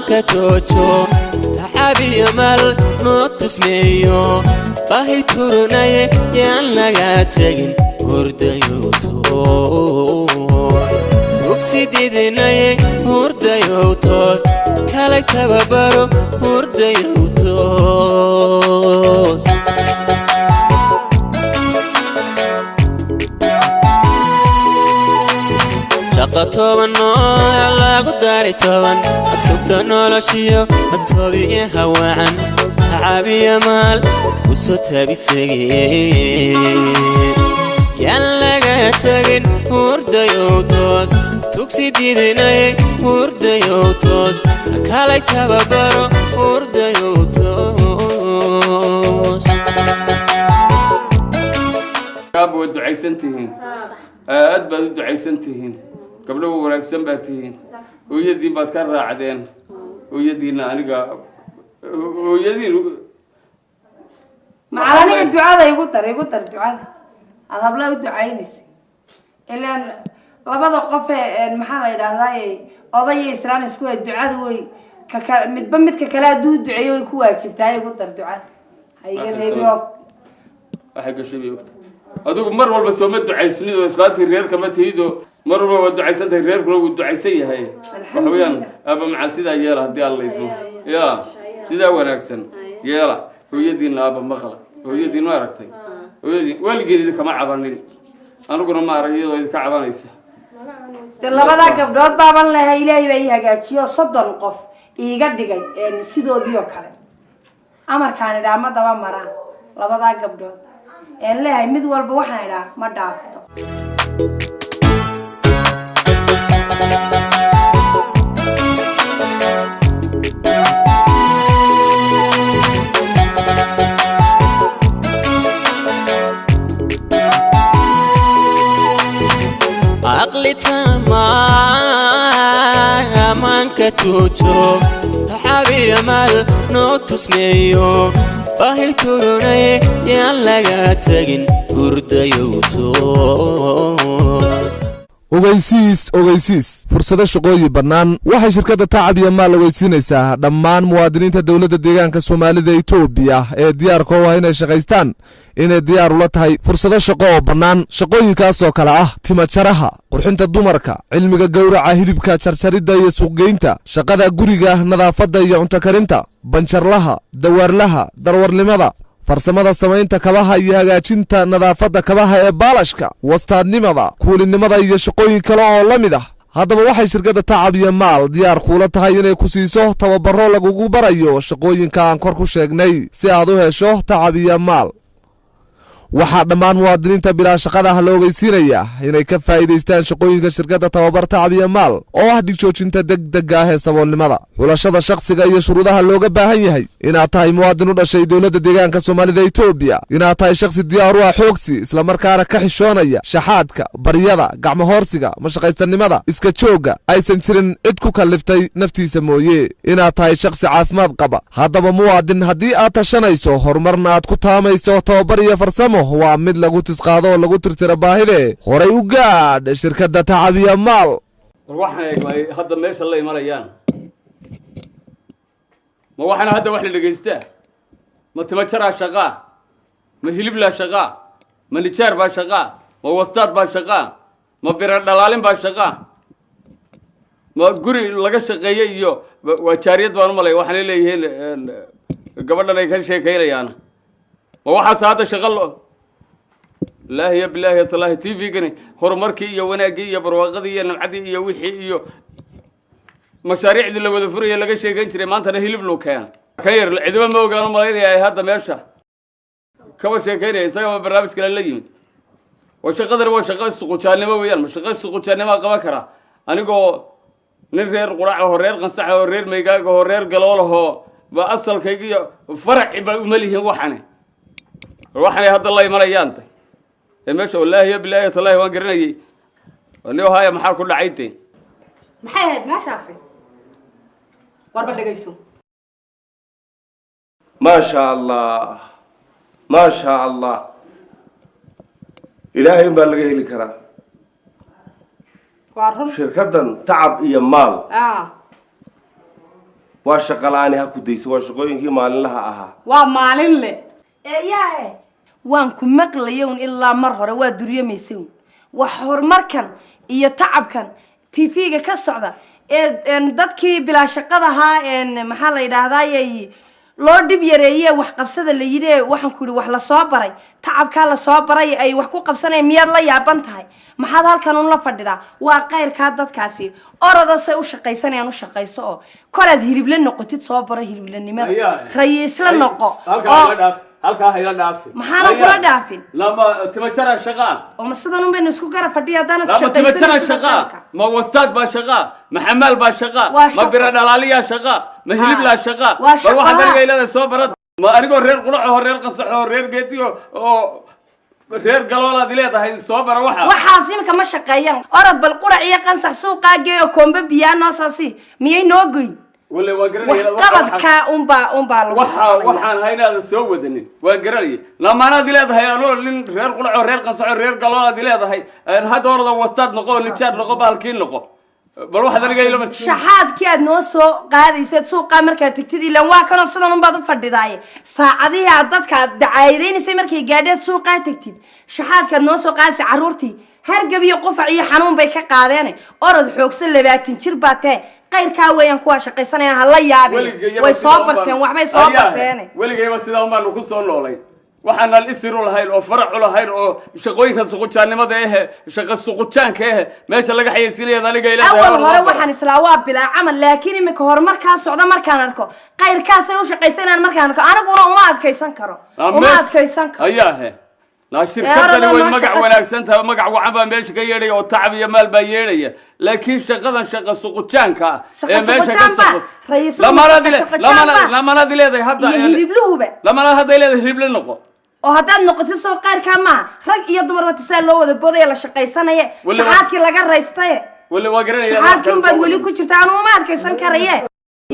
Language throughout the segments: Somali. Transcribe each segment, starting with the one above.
Maanka toojo, taxabiyo maal noo tusmeeyo, baahi turunaye yaan lagaa tegin. Hurdayowto, tugsi didinaye, hurdayow toos, kala tababaro, hurdayow toos. Shaqa 10 nooc lagu dari 10, tugta noloshiyo toobiye hawacan, tacabiya maal kusoo tabisage, yaan laga tagin. Hurdayow toos, tugsi didinaye, hurdayow toos, kalay tababaro, hurdayow toos. Aaba, waad ducaysan tihiin, aad baad u ducaysan tihiin, gabdho wanaagsan baad tihiin. Hooyadiin baad ka raacdeen, hooyadiina aniga hooyadiin. Macal aniga ducada igu dar, igu dar ducada aada habla u ducaynaysa. Ilaan labada qof ee, maxaa la yidhahdaa, oday iyo islaan isku hay, ducada way kaka midba midka kale hadduu duceeyo way ku waajibtahay. Igu dar ducada, ha iga reebi oo. Waxay gashay bay ogta. Adigu mar walba sooma ducaysnido, islaantii reerka ma tihido? Mar walba waad ducaysan tahay, reerkuna wuu ducaysan yahay. Waxa weeyaan, aaba macaan, sidaa yeela haddii Alla idmo. Ya sidaa wanaagsan yeela. Hooyadiinna aaba maqla, hooyadiin ma aragtay, hooyadiin weligeed idinkama cabanin, aniguna ma arag iyadoo idinka cabanaysa. Dee labadaa gabdhood baaban lehay, Ilaahay baa ii hagaajiyo, 30 qof iiga dhigay sidoodii oo kale. Amarkaan idhaa ma daba maraan labadaa gabdhood een leeyahay, mid walba waxaan idhaa ma dhaafto. Aqli tamaanka tuujo, taxabiya maal noo tusmeeyo, baahi turunaye yaan laga tegin. Hurdayowto. Ogeysiis, ogeysiis, fursado shaqooyin bannaan. Waxay shirkadda Tacab iyo Maal ogeysiinaysaa dhammaan muwaadiniinta dowladda deegaanka Soomaalida Itoobiya ee diyaarka u ah inay shaqaystaan inay diyaar ula tahay fursado shaqo oo bannaan. Shaqooyinkaasoo kale ah timajaraha, qurxinta dumarka, cilmiga gowraca hilibka, jarjaridda iyo suuqgeynta, shaqada guriga, nadaafadda iyo cunto karinta, banjarlaha, dawaarlaha, darwarnimada, farsamada samaynta kabaha iyo hagaajinta nadaafadda kabaha ee baalashka, wastaadnimada, kuulinimada iyo shaqooyin kale oo la mid ah. Haddaba waxay shirkadda Tacab iyo Maal diyaar kuula tahay inay ku siiso tababaro lagugu barayo shaqooyinka aan kor ku sheegnay si aad u hesho tacab iyo maal. Waxaa dhammaan muwaadiniinta bilaa shaqada ah la ogeysiinayaa inay ka faa'iidaystaan shaqooyinka shirkadda tababar Tacab iyo Maal oo ah dhigjoojinta degdega ah ee saboolnimada. Xulashada shakhsiga iyo shuruudaha looga baahan yahay: inaad tahay muwaadin u dhashay dowladda deegaanka Soomaalida Itoobiya, inaad tahay shakhsi diyaar u ah xoogsi, islamarkaana ka xishoonaya shaxaadka, baryada, gacmo hoorsiga, mashaqaystanimada, iska joogga, aysan jirin cid ku kalliftay naftiisa mooye, inaad tahay shakhsi caafimaad qaba. Haddaba muwaadin, haddii aad tashanayso, horumarna aad ku taamayso, tababar iyo farsamo waa mid lagu tisqaado oo lagu tirtira baahide. Horay u gaadh shirkadda Tacab iyo Maal. War waxaan eegnay hadda meesha la imanayaan, ma waxaana hadda wax la dhegaystaa? Ma timajaraa shaqaa? Ma hiliblaa shaqaa? Ma nijaar baa shaqaa? Ma wastaad baa shaqaa? Ma biro dhalaalin baa shaqaa? Ma guri laga shaqeeye iyo waa jaariyad baan u malay waxaanay leeyihiin gabadhan ay ka sheekaynayaan. Ma waxaase hadda shaqa lo laahi ya bilaahi talaahi? TV-gani horumarkii iyo wanaaggii iyo barwaaqadii iyo nimcadii iyo wixii iyo mashaariicdii la wada furaya laga sheegan jiray, maantana hilib luu keenay. Kan yar cidiba ma ogaano malaynaya, hadda meesha kaba sheekaynaya, isagaba barnaamij kale la yimid. Waa shaqadani, waa shaqo suqujaannimo weeyaan. Ma shaqo suqujaannimaa qaban karaa anigoo nin reer Qurac aho, reer Qansax aho, reer Maygaag aho, reer Galool aho? Ba asalkayga iyo faraci ba uma lihiin waxani. Waxanay hadda la imanayaan ee meesha, wallaahi ya bilaahi talaahi, waan garanayay ni haya. Maxaa ku dhacay de? Maxay ahayd meeshaasi? Warba dhegayso. Maasha Allah, maasha Allah, Ilaahay un baa laga heli karaa. Waa run. Shirkaddan Tacab iyo Maal. Waa shaqo la'aani ha ku dayso, waa shaqooyinkii maalinlaha ahaa. Waa maalin le. Yaahe, waan ku maqlaya un ilaa mar hore waa duryamaysa un. Wax horumarkan iyo tacabkan TV-ga ka socda ee dadkii bilaa shaqada ahaa, maxaa la yidhaahdaayey, loo dhib yareeye, wax qabsada la yidhi, waxaan ku yidhi wax lasoo baray, tacabkaa lasoo baray ay wax ku qabsanayaan, miyaad la yaaban tahay? Maxaad halkan un la fadhidaa? Waa qayrkaa dadkaasi orodo say u shaqaysanayaan u shaqayso, oo koraad hilible noqotid soo baro hiliblenimada, rayiisla noqo. Halkaa hayla dhaaf, halkaa hayla dhaafin. Maxaana kula dhaafin? Lama timajara shaqaa. Oo ma sidan un baynu isku gara fadhiya haddaanad lama timajara shaqaysanaysid? Shaqaa ma wastaad baa shaqaa, ma xamaal baa shaqaa, Waa ma shaqo. bira dhalaaliyaa shaqaa, ma hiliblaa shaqaa? Waa Bal waxaad shaqaha. aniga ilada soo barad, ma anigoo reer quraco, reer qasaxo, reer geediyo oo reer galoolaad leedahay soo bara waxa? Waxaas imika ma shaqeeyaan. Orod bal qurac iyo qansax suuqaa geeyo, koombe biyaa noo soo sii, miyay noo goyn? Walle waan garanaya. Wax qabadkaa unbaa lagu Waxa soconaya. waxaan haynaadan soo wadanin waan garanayay. Lamaanaad leedahay anoo nin reer quraco, reer qasaxo, reer galoolaad leedahay, hadda orada wastaad noqo, nijaar noqo, bahalkii noqo. Bal waxaad aniga ilama Shaxaadkii aad noo soo qaadaysaad suuqaa markaad tegtid, ilaan waa kanoo sidan unbaad u fadhidaaye, saacadihii aad dadka aad dacaayadaynaysay markay gaadheed suuqaa tegtid, shaxaadkaad noo soo qaadaysay carruurtii hargab iyo qufac iyo xanuun bay ka qaadeene. Orod xoogsan, 20 jir baa tee. Qayrkaa weeyaan kuwaa shaqaysanaya, ha la yaabin. Weligayaba Way sidaa soo unbaan- barteen, waxbay soo Ayaa, barteene. Weligayba sidaa unbaanu ku soo noolay. Waxaanan isir u lahayn oo farac u lahayn oo shaqooyinka suqujaannimada ehe, shaqa suqujaanka ehe meesha laga xayeysiinayaad aniga ilaahay. Awal hore waxaan islaa waa bilaa camal, laakiin imika horumarkaa socda markaan arko, qayrkaasay u shaqaysanayaan markaan arko, aniguna uma adkaysan karo, uma adkaysan karo. Ayaahe, laa Ee, shirkadani orodoo way noo magac wanaagsan tahay, magac wacan baa meesha ka yeedhaya oo tacab iyo maal baa yeedhaya, laakiin shaqadan shaqa suqujaanka ah Shaqa ee meesha ka suqujaan baa, socoto ra'iisul lamanaad shaqa suqujaan baa. Lamanaad leedahay hadda Iyo hilibluhuba. Lamanaad hadday leedahay hilible noqo. Oo haddaad noqotid soo qayrkaa maaha, rag iyo dumar wata saa loo wada bodaya la shaqaysanaya, shaxaadkii laga raystaye. Wale waa garanaya. Shaxaadkii unbaad weli ku jirta, anu uma adkaysan karaye.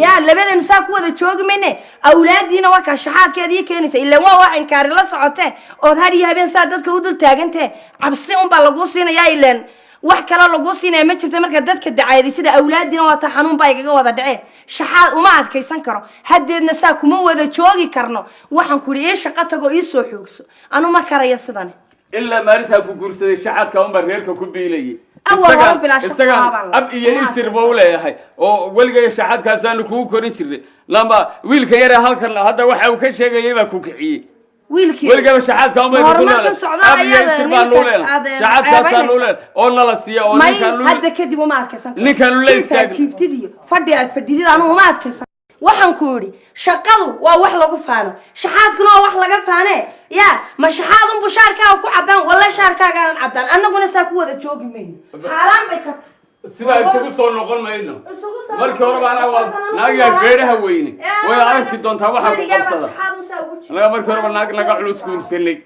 Yaa labadeenu saa ku wada joogi mayne. Awlaadiina waa kaa shaxaadkeed ii keenaysa, ilaan waa wax inkaari la socote ood had iyo habeen saa dadka u dul taagante. Cabsi unbaa laguu siinayaa, ilaan wax kaloo laguu siinaya ma jirta. Marka dadka dacaaday sida awlaadiina waa ta xanuun baa igaga wada dhacee. Shaxaad uma adkaysan karo, haddeedna saa kuma wada joogi karno. Waxaan ku idhi ii shaqo tago, ii soo xoogso, anu ma karayo sidani. Ilaa maalintaa ku guursaday shaxaadka unbaa reerka ku biilayay. Awal hore bilaa shaqo Isagaan ahaa baan ab iyo uma isir ba u leeyahay oo weligay shaxaadkaasaanu kugu korin jirnay. Lamba wiilka yare halkan hadda waxa uu ka sheegayay baa ku kiciyey. Wiilkii Weligaba shaxaadka unbaynu ku Horumarka leedahay. socda Ab iyo ayaada isir baanu ninka leedahay, aad shaxaadkaasaanu ceebaynaysa. leedahay oo nala siiya oo May ninkaan hadda kadib uma adkaysan karo. Ninkaan ula Jiifka istaagin. Jiiftid iyo fadhi aad fadhidid anu uma adkaysan. Waxaan ku idhi shaqadu waa wax lagu faano, shaxaadkuna waa wax laga faane. Yaa ma shaxaad unbu shaarkaaga ku caddaan? Walla shaarkaagaanan caddaan, annaguna saa ku wada joogi mayno, xaaraan bay ka tahay. Sidaa isugu soo noqon mayno. Isugu soo Markii horeba anaa waa noqon mayno. Naagyaa feedhaha weyne Ee, way arki doontaa waxaa ku weligaaba qabsada. Shaxaad un saa ugu jiro. Anaga markii horeba naag naga culus guursanay.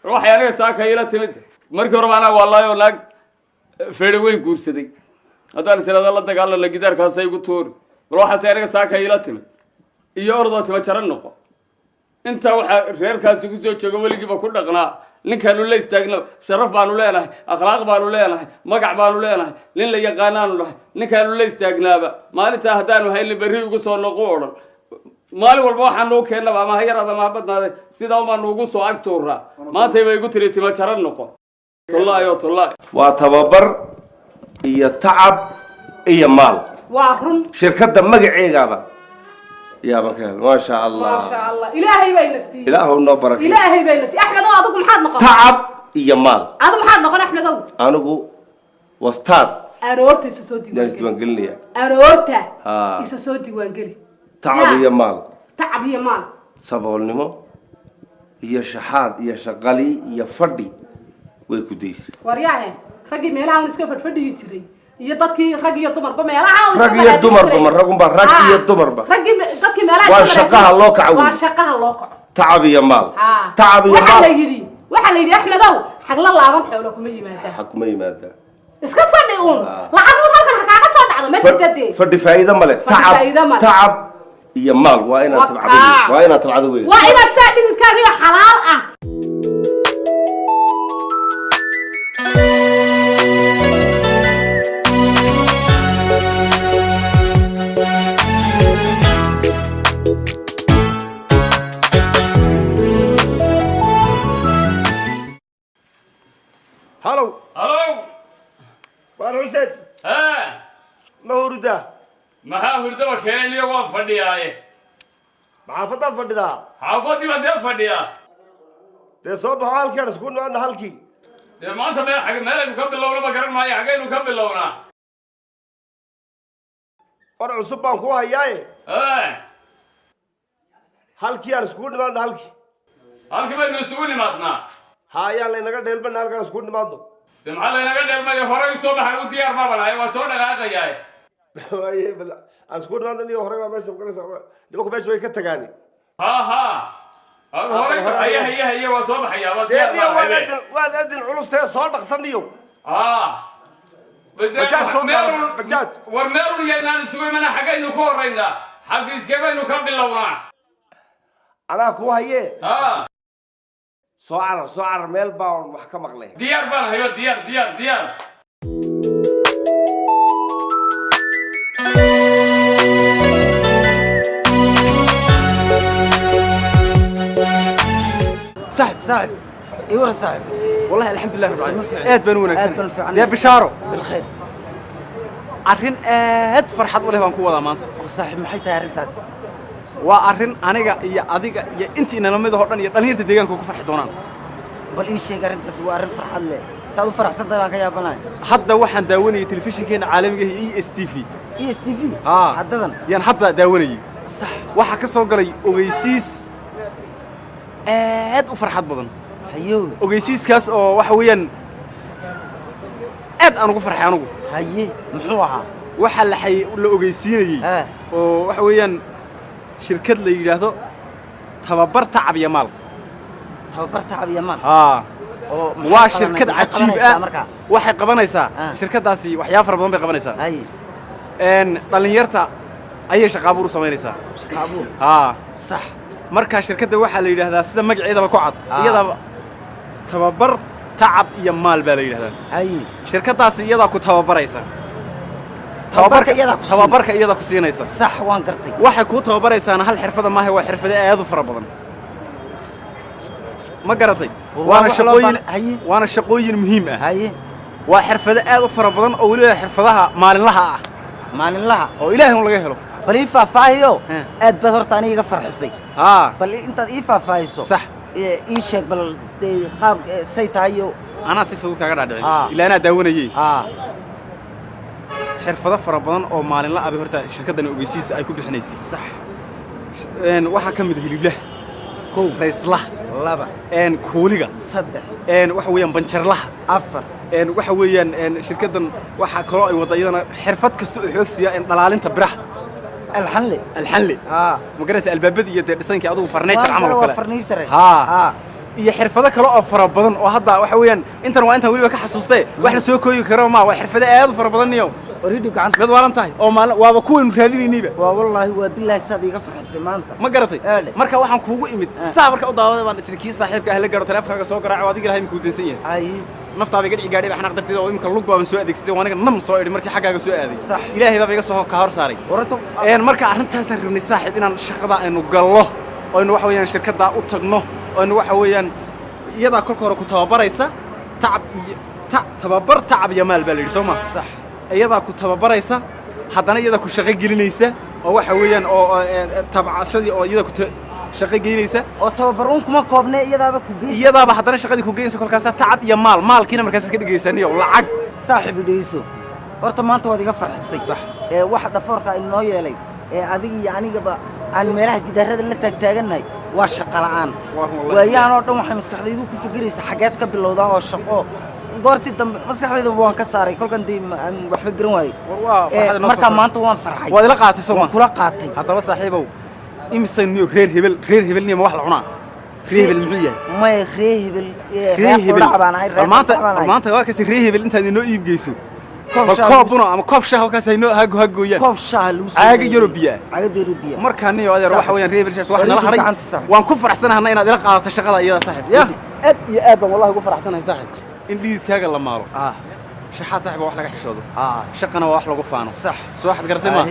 Waxay aniga saaka ila timid markii horeba anaa wallahi oo naag feedho weyn guursaday. Haddaan isiraada la dagaalana gidaarkaasay igu tuuri. Bal waxaase aniga saaka ila timid iyo ordoo tima jaran noqo. Intaa waxaa reerkaasi kusoo jooga weligiiba ku dhaqnaa ninkaanu la istaagno. Sharaf baanu leenahay, akhlaaq baanu leenahay, magac baanu leenahay, nin la yaqaanaanu nahay. Ninkaanu la istaagnaaba maalintaa haddaanu haynin berri ugu soo noqu odhan. Maalin walba waxaan nuu keennaba ama ha yaraada ama ha badnaade, sidaa ubaanu ugu soo ag tuuraa. Maantay bay igu tiri tima jaran noqo. Tullaay oo tullaay. Waa tababar iyo tacab iyo maal. Waa run. Shirkadda magaceegaaba yaaba ka hel, maasha Allah. Maasha Allah, Ilaahay bayna siiyey. Ilaahu noo barakay. Ilaahay bayna siiyey. Axmedow, adigu maxaad noqon? Tacab iyo maal. Adigu maxaad noqon, Axmedow? Anigu wastaad. Aroorta isa soo Yaan diiwaangeli. Isdiiwaangelinaya. Aroorta Ha. isa soo diiwaangeli. Tacab Ya. iyo maal. Tacab iyo maal. Saboolnimo iyo shaxaad iyo shaqali iyo fadhi way ku daysay. Waryaahe, raggii meelaha un iska fadhfadhiyi jiray iyo dadkii rag iyo dumarba meelaha un iska Rag iyo fadhiyi dumarba jiray. Ma ragunba, rag Ha. iyo dumarba. Raggii dadkii meelaha Waa iska shaqaha loo kaco wey. Waa shaqaha loo kaco. Tacab iyo maal. Ha. Tacab iyo Waxaa la maal. yidhi, waxaa la yidhi, Axmedow, xagla laaban xoolo kuma yimaadaan. Xaq kuma yimaada. Iska fadhi uun, Ah. lacag uun halkan ha kaaga soo dhacdo ma jirta dee. Fadhi faa'iido male. Fadhi Tacab faa'iido male. Tacab iyo maal waa inaad Waa tabcado wey. kaa. Waa inaad tabcado wey. Waa inaad saa dhididkaaga iyo xalaal ah. hurdaa? Maxaa hurdaba keenay niyo waan fadhiyaaye. Maxaafadaad fadhidaa? Xaafadii baan dee fadhiyaa. Dee soo baxo halkaan isku nimaadna halkii. Dee maanta meel xag meelaynu ka bilowna ma garan maayo, xaggaynu ka bilownaa? War cusub baan ku hayaaye. Halkii aan iskugu nimaadna halkii. Halkii baynu isugu nimaadnaa. Ha ayaan laynaga dheelmana halkaan iskugu nimaadno. Dee maxaa laynaga dheelmaya? Horey usoo baxay u diyaar baabanahay, waa soo dhaqaaqayaa. Waaye bal aan iskugu nimaadno niyo horey waa meesha magaraysa nimanku meesha way ka tagaani. Ha ha. Horey haye haye haye waa soo baxayaa waa diyaar baan ahay. Waad adin culustee soo dhaqsan niyo. Bajaaj soo bajaaj. War meelun yaynaan isugu imana xaggaynu ku horeynaa? Xafiiskee baynu ka bilownaa? Anaa kuu hayee. Soo carar soo carar meel baan wax ka maqlay. Diyaar baan hayo diyaar diyaar diyaar. صاحب صاحب ايوه صاحب والله الحمد لله رب العالمين aad baan u wanaagsan ya bishaaro bilkhayr arrin aad farxad u leh baan ku wadaa maanta. Saaxiib maxay tahay arrintaas? Waa arrin aniga iyo adiga iyo intii inala mid oo dhan iyo dhalinyarta deegaanka ku farxi doonaan. Bal ii sheeg arrintaas, waa arrin farxad leh. Saad u faraxsan tahay baan ka yaabanahay. Hadda waxaan daawanayay telefishinkeena caalamiga ah ESTV. ESTV haddadan yaan hadda daawanayay. Sax waxa ka soo galay ogeysiis aad u farxad badan. Hayo ogeysiiskaas oo waxa weeyaan aad aan ugu farxay anigu. Haye muxuu ahaa? Waxa la ogeysiinayay oo waxa weeyaan shirkad la yiraahdo tababar tacab iyo maal. Tababar tacab iyo maal. Oo waa shirkad cajiib ah. Waxay qabanaysaa shirkadaasi waxyaabo fara badan bay qabanaysaa. Haye dhalinyarta ayay shaqo abuur u samaynaysaa. Shaqo abuur. Sax. Marka shirkadda waxaa la yidhaahdaa sida magaceedaba ku cad iyadaba tababar tacab iyo maal baa la yidhahdaa. Haye shirkadaasi iyadaa ku tababaraysa. Tababarka iyadaa ku siinaysa. Sax waan gartay. Waxay kuu tababaraysaana hal xirfada maaha, waa xirfado aad u fara badan. Ma garatay? Waana shaqooyin muhiim ah. Haye waa xirfado aad u fara badan oo weliba xirfadaha maalinlaha ah. Maalinlaha oo ilaahay un laga helo. Bal ii faahfaahiyo aad baad horta aniga iga farxisay. Bal intaad ii faahfaahiso sax ii sheeg bal qaab say tahay iyo anaa si fudud kaaga dhaadhicin ilaa anaa daawanayay. Xirfado fara badan oo maalinla ah bay horta shirkaddan ogeysiis ay ku bixinaysay. Sax waxaa ka mid ah hiliblaha, kow, rayslaha, laba, kuuliga, saddex, waxa weeyaan banjarlaha, afar, waxa weeyaan shirkaddan waxaa kaloo ay wadda iyadana xirfad kasta oo xoogsiya dhalaalinta biraha. Alxanle alxanle ma garanaysa albaabada iyo dee dhisaynkii adigu farneejar camal oo kale. Farneejar iyo xirfado kale oo fara badan oo hadda waxa weeyaan intan waa intan weliba ka xasuustay wax la soo kooyi karo ma waa xirfado aad u fara badan niyo. Already gacanta mid waalan tahay oo maalin waaba kuwaynu raadinaynayba. Waa wallaahi waa billaahi saad iga farxisay maanta. Ma garatay? Marka waxaan kuugu imid saa marka u daawaday baan isla kii saaxiibka ah la gaaro taleefankaaga soo garaaco adiga ilahay imkuu dansan yahay. Haye naftaaba iga dhici gaadhay xanaaq darteed oo imika lug baaban soo adeegsaday oo aniga nam soo idhi markii xaggaaga soo aaday. Ilaahay baaba iga soo ka hor saaray. Marka arrintaasaan rabnay saaxiib inaan shaqada aynu gallo oo aynu waxa weeyaan shirkaddaa u tagno oo aynu waxa weeyaan iyadaa kolka hore ku tababaraysa tacab iyo tababar tacab iyo maal baa la yidhi soo ma? Sax iyadaa ku tababaraysa haddana iyadaa ku shaqo gelinaysa oo waxa weeyaan oo tabcashadii oo iyadaa ku shaqo gelinaysa oo tababar uun kuma koobnee iyadaaba ku geynaysa. Iyadaaba haddana shaqadii ku geynaysa kolkaasaa tacab iyo maal maalkiina markaasaad ka dhigaysaniyo lacag. Saaxiib idhegeyso horta maanta waad iga farxisay. Sax waxa dhafoorka inoo yeelay ee adiga iyo anigaba aan meelaha gidaarada la taagtaagannahay waa shaqo la'aan. Waayahan oo dhan waxay maskaxdaydu ku fikiraysaa xaggeed ka bilowdaa oo shaqo. Goortii dambe maskaxdayda waan ka saaray kolkan dee aan waxba garan waayey. Markaa maanta waan farxay. Waad ila qaatay soo ma? Waan kula qaatay. Haddaba saaxiibow imisa niyo reer hebel reer hebel niyo ma wax la cunaa? Reer hebel muxuu yahay? Maya reer hebel reer hebel baan ahay reer maanta maanta waa kasi reer hebel intaad inoo iib geyso koob buna ama koob shaah kaas ay noo hagooyaan. Koob shaah lagu soo caaga yaro biyo caaga yaro biyo. Marka niyo adeer waxa weeyaan reer hebel shaah wax nala haray. Waan ku faraxsanahay inaad ila qaadato shaqada iyada saaxiib. Ya aad iyo aad baan wallahi ugu faraxsanahay saaxiib. In dhididkaaga la maalo shaxaad saaxiib waa wax laga xishoodo. Shaqana waa wax lagu faano. Sax soo waxaad garatay ma?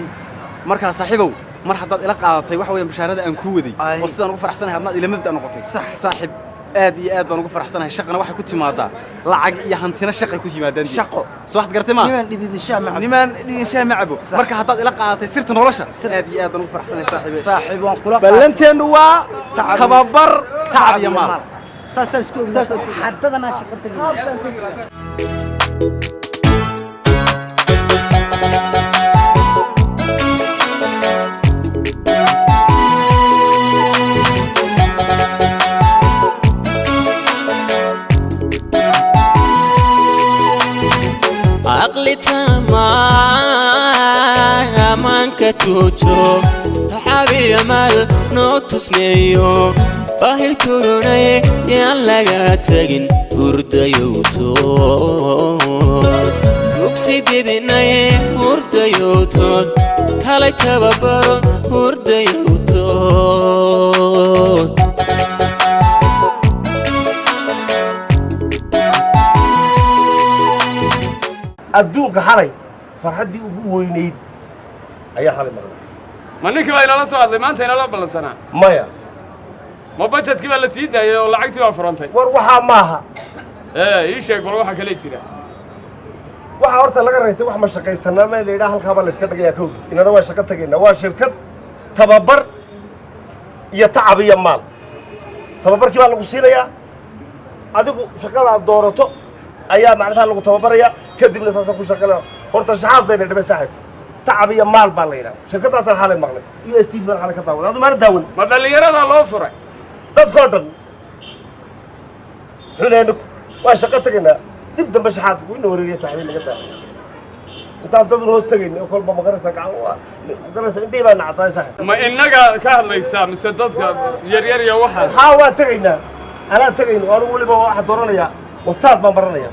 Marka saaxiibow mar haddaad ila qaadatay waxa weeyaan bishaarada aan ku waday oo sidaan ugu faraxsanahay hadnaad ila mabda noqotay. Sax saaxiib Aad iyo aad baan ugu faraxsanahay. Shaqana waxay ku timaadaa lacag iyo hantina, shaqay ku yimaadaan. Shaqo. Soo waxaad garatay ma Nimaan dhididin shaah ma cabo. Nimaan dhididin shaah ma cabo. Marka haddaad ila qaadatay sirta nolosha, aad iyo aad baan ugu faraxsanahay saaxiibe. Saaxiib, waan kula qaatay. Ballanteennu waa tababar, tacab iyo maal. Saasaa isku ognahay. Xaddadanaa shaqo tegay. Caqli tamaanka tuujo, taxabiya maal noo tusmeeyo, baahi turunay yaan laga tegin. Hurdayowto tugsi didinay, hurdayowtoos kalay tababaro, hurdayowtoos. Adduunka xalay farxaddii ugu weynayd ayaa xalay maqlay. Ma ninkii baa inala soo hadlay maanta, inala ballansanaa? Maya. Ma bajetkii baa la sii daayay oo lacagtii baa furantay? War waxaa maaha. Ee ii sheeg bal waxa kale jira. Waxaa horta laga raystay wax ma shaqaystanaa ma la yidhaha, halkaa baa la iska dhigayaa kowdii, inana waa shaqo tagaynaa. Waa shirkad tababar iyo tacab iyo maal. Tababarkii baa lagu siinayaa, adigu shaqadaad doorato ayaa macnaha lagu tababarayaa, kadibna saasaan ku shaqaynaya. Horta shaxaad bayna dhibay saaxiib. Tacab iyo maal baa la yidhaha shirkaddaasaan xalay maqlay iyo s t v baan xalay ka daawaday. Adu maana daawan? Ma dhallinyaradaa loo furay? Dadkoo dhan xuneeninku waa shaqo tegaynaa. Dib dambe shaxaad wuu ina wareeriya saaxiibay naga daa. Intaan dadun hoos tegayna oo kolba magaraysa gacan magaraysa indhihii baa nacataay saaxiib. Ma innaga ka hadlaysaa mise dadka yaryar iyo waxaas? Haa, waa tegaynaa, anaa tegayno. Anigu weliba waxaa dooranayaa wastaad baan baranaya.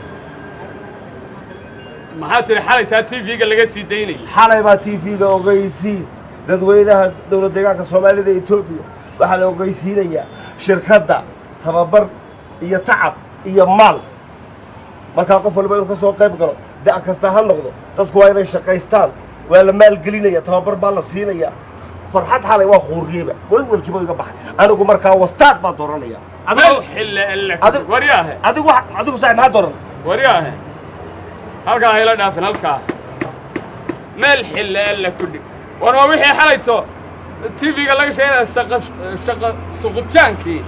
Maxaa tiri xalay taa TV-ga laga sii daynayay? Xalay baa TV-ga ogeysiis dadweynaha dowlad deegaanka Soomaalida Etoobiya waxaa la ogeysiinayaa shirkadda tababar iyo tacab iyo maal. Markaa qof walba inuu ka soo qayb galo, da' kasta ha noqdo, dadku waa inay shaqaystaan. Waa la maalgelinaya, tababar baa la siinaya. Farxad xalay waa khuuriyeyba, welwelkiiba iga baxay. Anigu markaa wastaad baan dooranaya. Meel xille elle. Waryaahe. Adigu adigu saaxib maxaa dooran? Waryaahe, halkaa hayla dhaafin, halkaa meel xille elle ku dhig. War waa wixii xalayto TV-ga laga sheegaya, shaqa shaqa suqujaankii,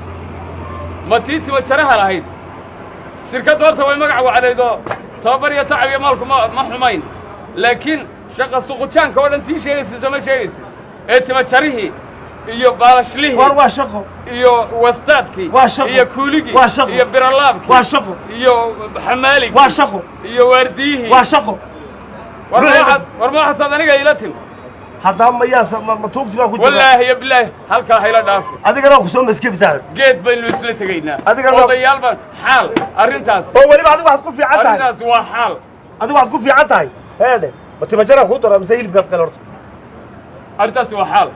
ma tii tima jaraha lahayd? Shirkadda horta way magac wacdayd oo tababar iyo tacab iyo maalku ma xumayn, laakiin shaqa suqujaanka oo dhan tii sheegaysa sooma sheegaysa ee tima jarihii iyo baalashlihii? War waa shaqo. Iyo wastaadkii. Waa shaqo. Iyo kuuligii. Waa shaqo. Iyo biralaabkii. Waa shaqo. Iyo xamaaligii. Waa shaqo. Iyo waardiyihii. Waa shaqo. War ma waxaas, war ma waxaasaad aniga iila timi? Haddaba mayaa ma tuugsi baan ku jira? Wallaahi iyo bilaahi, halkaa hayla dhaafo. Adigana ku soo maskibi saaxib. Geed baynu isla tegaynaa. Adigana odayaal baan xaal arrintaas. Oo weliba adigu waxaad ku fiican tahay. Arrintaas waa xaal. Adigu waxaad ku fiican tahay heedhe, ma timajaraan kuu doraa mise hilibkaad qale horta? Arrintaasi waa xaal.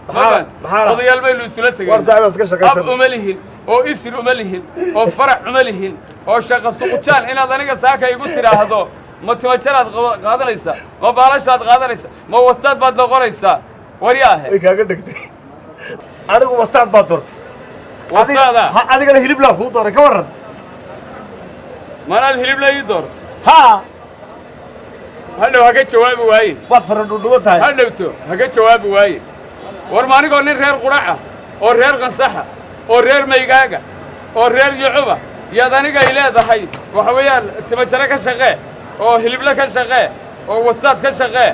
Maxaa Odayaal baynu isula War saaxib, iska shaqaysan. Ab uma lihin oo isir uma lihin oo farac uma lihin oo shaqa suqujaan inaad aniga saaka igu tidhaahdo. Ma timajaraad qaadanaysaa, ma baalashaad qaadanaysaa, ma wastaad baad noqonaysaa? Waryaahe. Way kaaga dhegtay. Anigu wastaad baad doortay. Wastaada? Adigana hiliblaan kuu dooray, ka warran? Manaad hilibla ii door? Haa. Hadhow ha ka jawaabi waaye. Waad fara dhudhuban tahay. Ha dhowto ha ka jawaabi waaye. War ma anigoo nin reer qudhaca oo reer qansaxa oo reer maygaaga oo reer yucuba yaad aniga ay leedahay waxa weeyaan timajare ka shaqee oo hilible ka shaqee oo wastaad ka shaqee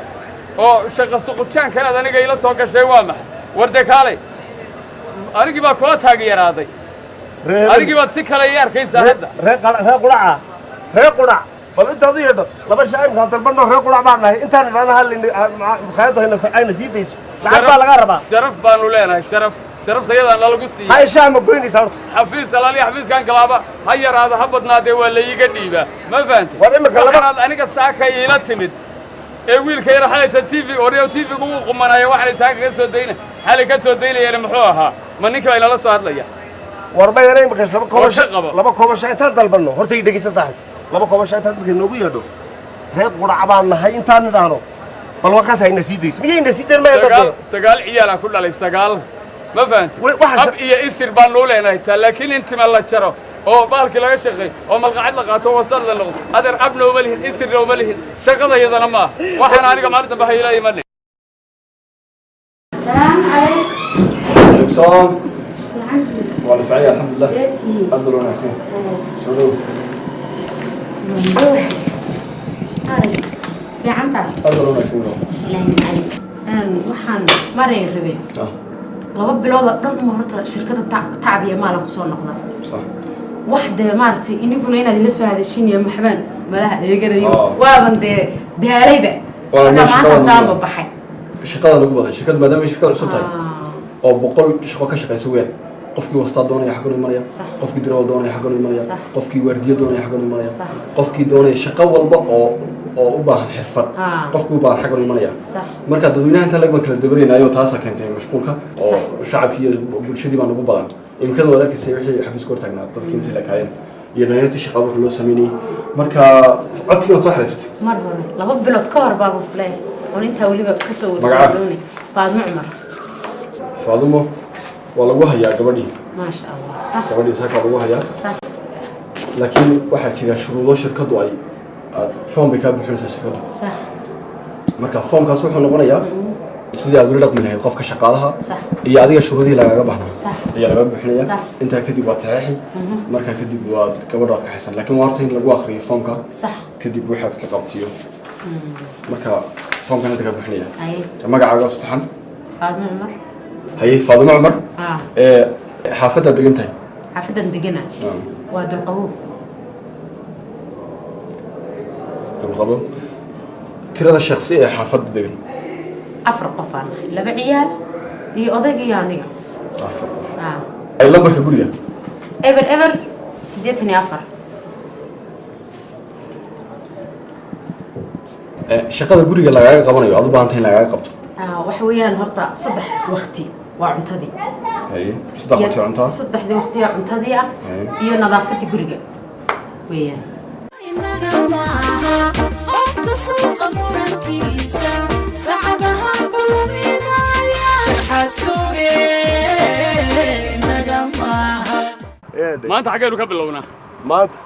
oo shaqa suqujaankan aad aniga ila soo gashay waa maxay? War dee kaalay, anigii baa kula taageeraaday, anigii baad si kale ii arkaysaa hadda. Reer reer qudhaca, reer qudhac, bal intaad u yeedho laba shaacimkaan dalbanno. Reer qudhac baan nahay intaan idhaahna hallin makhaayaddu hayna ayna sii dayso, lacag baa lagaa rabaa. Sharaf baanu leenahay, sharaf, sharaftayadaan nalagu siiyey. Hay, shaah ma goynaysaa horta? Xafiis alaaliya xafiiskaan galaaba, ha yaraado ha badnaadee, waa la iiga dhiibaa, ma fahantay? War imika laba Waxaanaad aniga saaka iila timid ee wiilka yar xalayta TV oryo TV-gu wuu qumanaya, waxaanay saaka ka soo dayna xalay ka soo daynayeen muxuu ahaa? Ma ninkii baa inala soo hadlaya? War ma yara imika laba koobo Qorshe qabo. Laba koobo shaah intaan dalbanno horta ii dhegeysa saaxib, laba koobo shaah intaan markay noogu yeedho, reer qudhac baan nahay intaan idhaahno, bal wakaas hayna sii dayso, miyayna sii dayn maya? Sagaal dadka sagaal ciyaalaan ku dhalay, sagaal, Ma fahanti? Ab iyo isir baan nuu leenahay taa, laakiin intima la jaro oo baalkii laga shaqeey oo malqacad la qaato oo wasad la noqdo, adeer abna uma lihin, isirna uma lihin, shaqadayadana ma aha. Waxaan aniga maalin dambe hayla imanin. السلام عليكم. عليكم السلام. waa la fiican yahay, alxamdulilah. Aad baa loo wanaagsan yahay. Soo dhow. Fiicanta. Aad baa loo wanaagsan yahay. Ilaahay macalin. Waxaan maray rabay 2 bilood oo dhan uma horta shirkadda tacab iyo maala kusoo noqda. Wax dee maaragtay iniguna inaad ila soo hadashin iyo maxbaan malaha eeganayo. Waaban dee daalayba. Waa marka meesha maanta shaqada saaba baxay. Shaqada lagu badan shirkad, maadaama ay shirkada cusub tahay oo 100 shaqo ka shaqaysa weyn, qofkii wastaa doonaya xaggan u imanaya, qofkii dirawal doonaya xaggan u imanaya, qofkii waardiye doonaya xaggan u imanaya, qofkii doonaya shaqo walba oo u baahan xirfad, qofkii u baahan xaggan u imanaya. Marka dadweynaha inta lag baan kala dabaraynayo, taasaa keentay mashquulka oo shacabkii iyo bulshadii baa nagu badan. Imikada waad arkaysay wixii xafiiska hor taagnaa, dadkii intii la kaayeen iyo dhalinyartii shaqa abuurka loo sameynayay. Marka codkii waad soo xiraysatay? Mar hore, 2 bilood ka hor baan leeyahay oon intaa weliba kasoo Magacaa? Wadadoonay Faadmo Cumar. Faadumo, waa lagu hayaa gabadhii. Maasha Allah, sax. Gabadhii saaka lagu hayaa. Laakiin waxaa jira shuruudo shirkaddu ay aad foom bay kaa buuxinaysaa shirkaddu. Marka foomkaas wuxuu noqonayaa sidii aad ula dhaqmi lahayd qofka shaqaalaha iyo adiga shuruudihii lagaaga baahnaa ayaa lagaa buuxinaya. Intaa kadib waad saxeexi. Markaa kadib waad gabadha waad kaxaysan, laakiin waa horta in lagu akriyo foomka. Kadib waxaad ka qabtiyo. Marka foomkan hadda kaa buuxinaya. Magacaaga oo saddexan? Faadmo Cumar. Haye, Faadumo Cumar. Ee xaafaddaad degan tahay? Xaafadan degana waa Dulqabow. Dulqabo. Tirada shakhsi ee xaafadda degan? Afar qof aan nahay, laba ciyaal iyo odayga iyo aniga. Afar qof. Ay, lambarka guriga? 0084. Shaqada guriga lagaaga qabanayo aad u baahan tahay in lagaaga qabto? Waxa weeyaan horta saddex waqti waa cuntadii. Haye, saddex waqti cuntaa. Saddexdii waqti waa cuntadii ah iyo nadaafadii guriga weeyaan. Inaga maaha qofka suuqa murankiisa saacadaha ku luminaya shaxaad suge inaga maaha. Maanta xaggaynu ka bilownaa? Maanta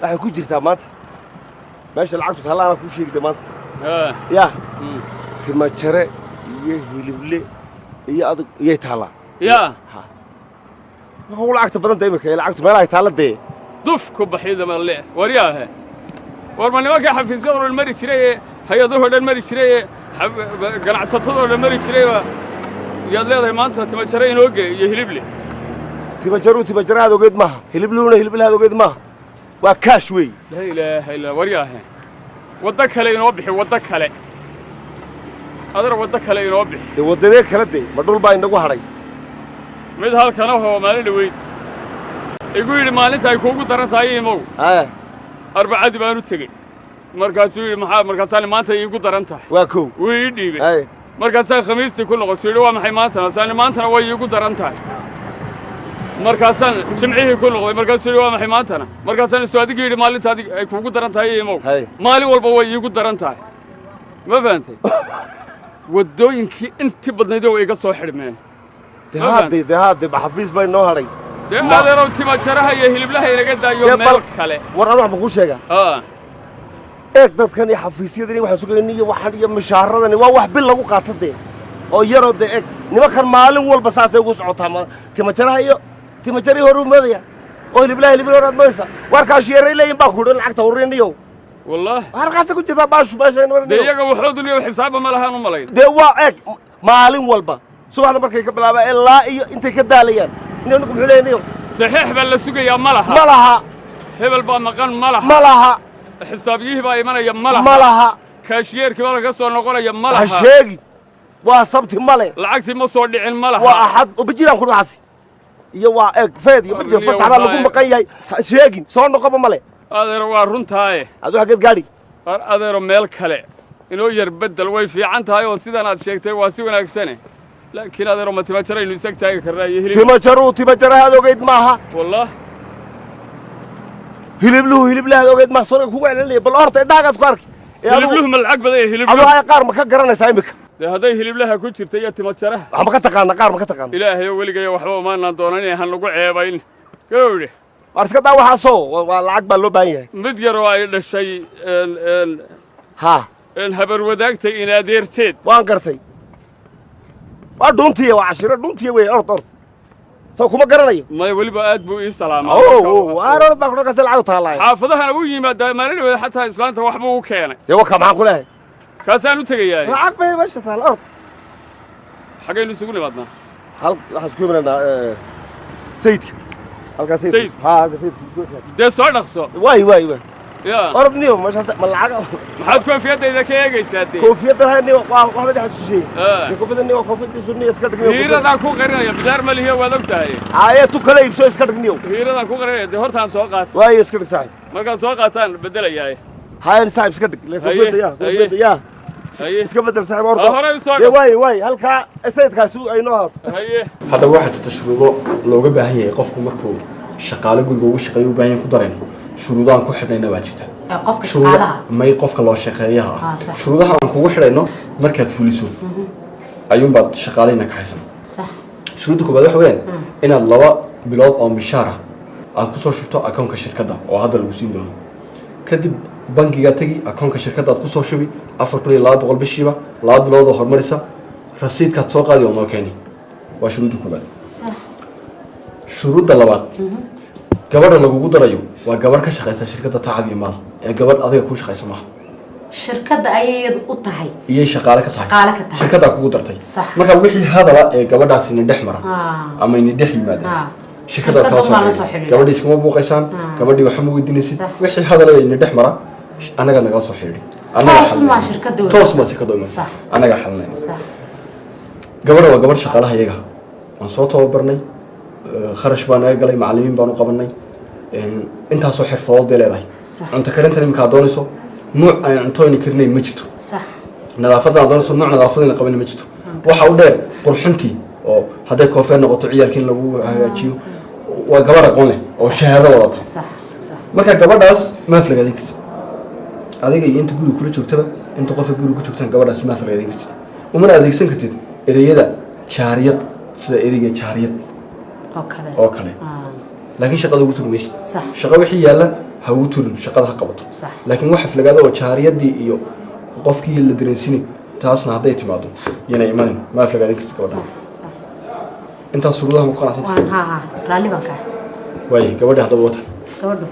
waxay ku jirtaa, maanta meesha lacagtu taalla anaa kuu sheegida maanta. Ya timajare iyo hilible iyo adig iyay taallaa. Ya. Marka ugu lacagta badan da imika ee lacagtu meelahay taalla dee. Duf ku baxida malle, waryaahe, war ma nimanka xafiisyadoo dhan mari jiray ee hay-adahoo dhan mari jiray ee ganacsatadoo dhan mari jirayba yaad leedahay maanta timajare inoo gee iyo hilible? Timajaruu timajarahaad ogeed maaha, hilibluuna hiliblahaad ogeed maaha, waa kaash weey. Laa ilaaha illa, waryaahe, waddo kale inoo bixi, waddo kale adar, waddo kale inoo bixi. Dee waddadee kala dee, ma dhul baa inagu hadhay? Mid halkan ahoo maalin dhaweyd igu yidhi maalinta ay kuugu daran tahay imow. Arbacadii baan u tegey, markaasuu yidhi maxaa? Markaasaan maanta iigu daran tahay. Waa kow. Wuu ii dhiibay. Markaasaan khamiistii ku noqon, suu yidhi waa maxay maantana? Saani maantana way iigu daran tahay. Markaasaan jimcihii ku noqday, markaasuu yidhi waa maxay maantana? Markaasaan isu adigii yidhi maalinta adig ay kuugu daran tahay imow, maalin walba way iigu daran tahay. Ma fahantay? Waddooyinkii intii badnayd way iga soo xidhmeen. Dee haade, dee haade, ma xafiis baa inoo hadhay? Dee adeerow, timajaraha iyo hiliblaha inaga daayo, Dee meel kale. War anu wax ma kuu sheegaa? Eeg, dadkan iyo xafiisyadani waxaan sugayni iyo waxaan iyo mishaaradani waa wax bil lagu qaato dee oo yaroo dee. Eeg, nimankan maalin walba saasay ugu socotaa timajaraha iyo timajarihii hore u moodaya oo hiliblaha hilibla hore aad moodaysa. Waar kaashiyeeray leeyihin baa kudhan lacagta ururiniyow. Wallahi. Halkaasa ku jirtaa baashu meesha. Dee iyaga waxoodu liyo xisaabba ma lahaan u malayn. Dee waa eeg, maalin walba subaxda markay ka bilaabaan ilaa iyo intay ka daalayaan ninku muxuu leeyahay niyow? Saxiix baa la sugayaa ma laha. Ma laha. Hebel baa maqan ma laha. Ma laha. Xisaabiyihii baa imanaya ma laha. Ma laha. Kaashiyeerkii baa laga soo noqonaya ma ha laha. Sheegi waa sabti male. Lacagtii ma soo dhicin ma laha. Waa axad oo bijiraan ku dhaxasi iyo waa eeg feed iyo majir fasax baa lagu maqan yahay. Ha sheegin, soo noqoba male. Adeero, waa runtaaye. Adu xaggeed gaadhi? War adeero, meel kale inoo yar beddel way fiican tahay oo sidan aad sheegtay waa si wanaagsane, laakiin adeero, ma timajaraynu isag taagi karnaa iyo hilib? Timajaruu timajarahaad ogeyd maaha. Wallah. Hilibluhu hiliblahaad ogeyd maaha, soo kugu celinaya. Bal horta indhaagaad ku arki. Hilibluhu ma lacag badan yahay hilibluhu? Aduu ay qaar ma ka garanaysaa imika? Dee hadday hiliblaha ku jirta iyo timajaraha. Wax ma ka taqaana? Qaar ma ka taqaana? Ilaahayo weligayo waxba umaanaan doonan inay han lagu ceebayn. Gawdhe. Waar iska daa waxaasoo, waa lacag baa loo baahan yahay. Mid yar oo ay dhashay ha habar wadaagtay in adeerteed. Waan gartay. Waa dhuuntiya, waa cashiro dhuuntiya wey. Ord ord, soo kuma garanayo. Maya, weliba aad buu ii salaamaa. Waar orod baa kudhakase lacag taalaay. Xaafadahana u yimaadaa maalin dhaweed, xataa islaanta wax buu u keenay. Dee waka maxaan ku leehay? Kaasaan u tegayaa. Lacag bay meesha taala, ord. Xaggaynu isugu nimaadnaa? Hal waxaan isku imanaynaa sayidka halkaa. Sayidka? Ha, halka sayidka. Dee soo dhaqso. Waay waay waay. Ya. Orod niyo, meeshaas ma lacag. Maxaad koofiyadayda ka eegaysaa dee? Koofiyadda ha niyo, waa wax madaxa xasuusiyey. Dee koofiyadda niyo, koofiyaddiisu niyo iska dhig niyo. Hiiradaan ku qarinaya, bidaar ma lihiyo, waad og tahay. Haye, tu kala iibso, iska dhig niyo. Hiiradaan ku qarinaya, dee hortaan soo qaato. Waaye, iska dhig saaxib. Markaan soo qaataan bedelayaa. Haye saaxib, iska dhig le koofiyadda, ya koofiyadda ya. Haye. Iska bedel saaxib, horta. Horey u soo dee waay waay, halkaa sayidkaasi ay noo haato. Haye. Haddaba waxaa jirta shuruudo looga baahan yahay qofku markuu shaqaale guriga ugu shaqeeyo u baahan yahay ku darayno. Shuruudahan ku xidhnayna baa jirta. Qofka shaqaalaha? May, qofka loo shaqeeyaha Ah, ah. Sax. Shuruudaha aan kugu xidhayno markaad fuliso ayuunbaad shaqaaleyna kaxaysan. Shuruudda koowaad waxa weeyaan inaad 2 bilood oo mishaar ah aad kusoo shubto akoonka shirkadda oo hadda lagu siin doono. Kadib bangigaa tegi, akoonka shirkadda aad kusoo shubi 4200 bishiiba, 2 bilood oo horumarisa, rasiidkaad soo qaadi oo noo keeni. Waa shuruudda koowaad. Shuruudda labaad, gabadha lagugu darayo waa gabarh ka shaqaysa shirkadda Tacab iyo Maal ee gabadh adiga kuu shaqaysa maaha. Shirkadda ayay iyadu u tahay? Iyay shaqaale ka tahay. Shaqaale ka tahay. Shirkaddaa kugu dartay. Sax. Marka wixii hadala ee gabadhaasi ni dhex mara ama ini dhex yimaada, shirkadaad kala Shirkadda soo baa la soo xidhiidha. xidhiidha. Gabadhii iskuma buuqaysaan. Gabadhii waxa ma weydiinaysid. Wixii hadala ee ini dhex mara annagaa nagala soo xidhiidhi. Annagaa Toos maa xalinayna. shirkadda wey. Toos maa shirkadda wey. Annagaa xalinayna. Gabadha waa gabadh shaqaalaha iyaga waan soo tababarnay, kharash baa naga galay, macallimiin baan u qabanay. Intaasoo xirfadood bay leedahay. Cunto karintan iminka aad doonayso, nuuc aan cuntooyna karinayn ma jirto. Nadaafadda aad doonayso, nuuc nadaafadayna qabanin ma jirto. Waxa u dheer qurxintii oo hadday koofeer noqoto ciyaalka in lagu hagaajiyo. Waa gabadh aqoon leh oo shahaado wadata. sax sax Marka gabadhaas ma aflagaadin kartid adiga iyo inta guriga kula joogtaba, inta qofaad guriga ku joogtaan gabadhaas ma aflagaadin kartid, umana adeegsan kartid ereyada jaariyad, sida ereyga jaariyad oo kale. Oo kale. Laakiin shaqada ugu turi maysid. Shaqo wixii yaalla ha ugu turin, shaqada ha qabato. Laakiin wax aflagaado oo jaariyadii iyo qofkii la dareensinay, taasna hadday timaado yana imanin, ma aflagaadin kartid gabadha. Intaas shuruudaha ma ku qanacsanta? Waan, ha ha, raalli baan ka ahay. Waaye, gabadha haddaba wata. Gabadhu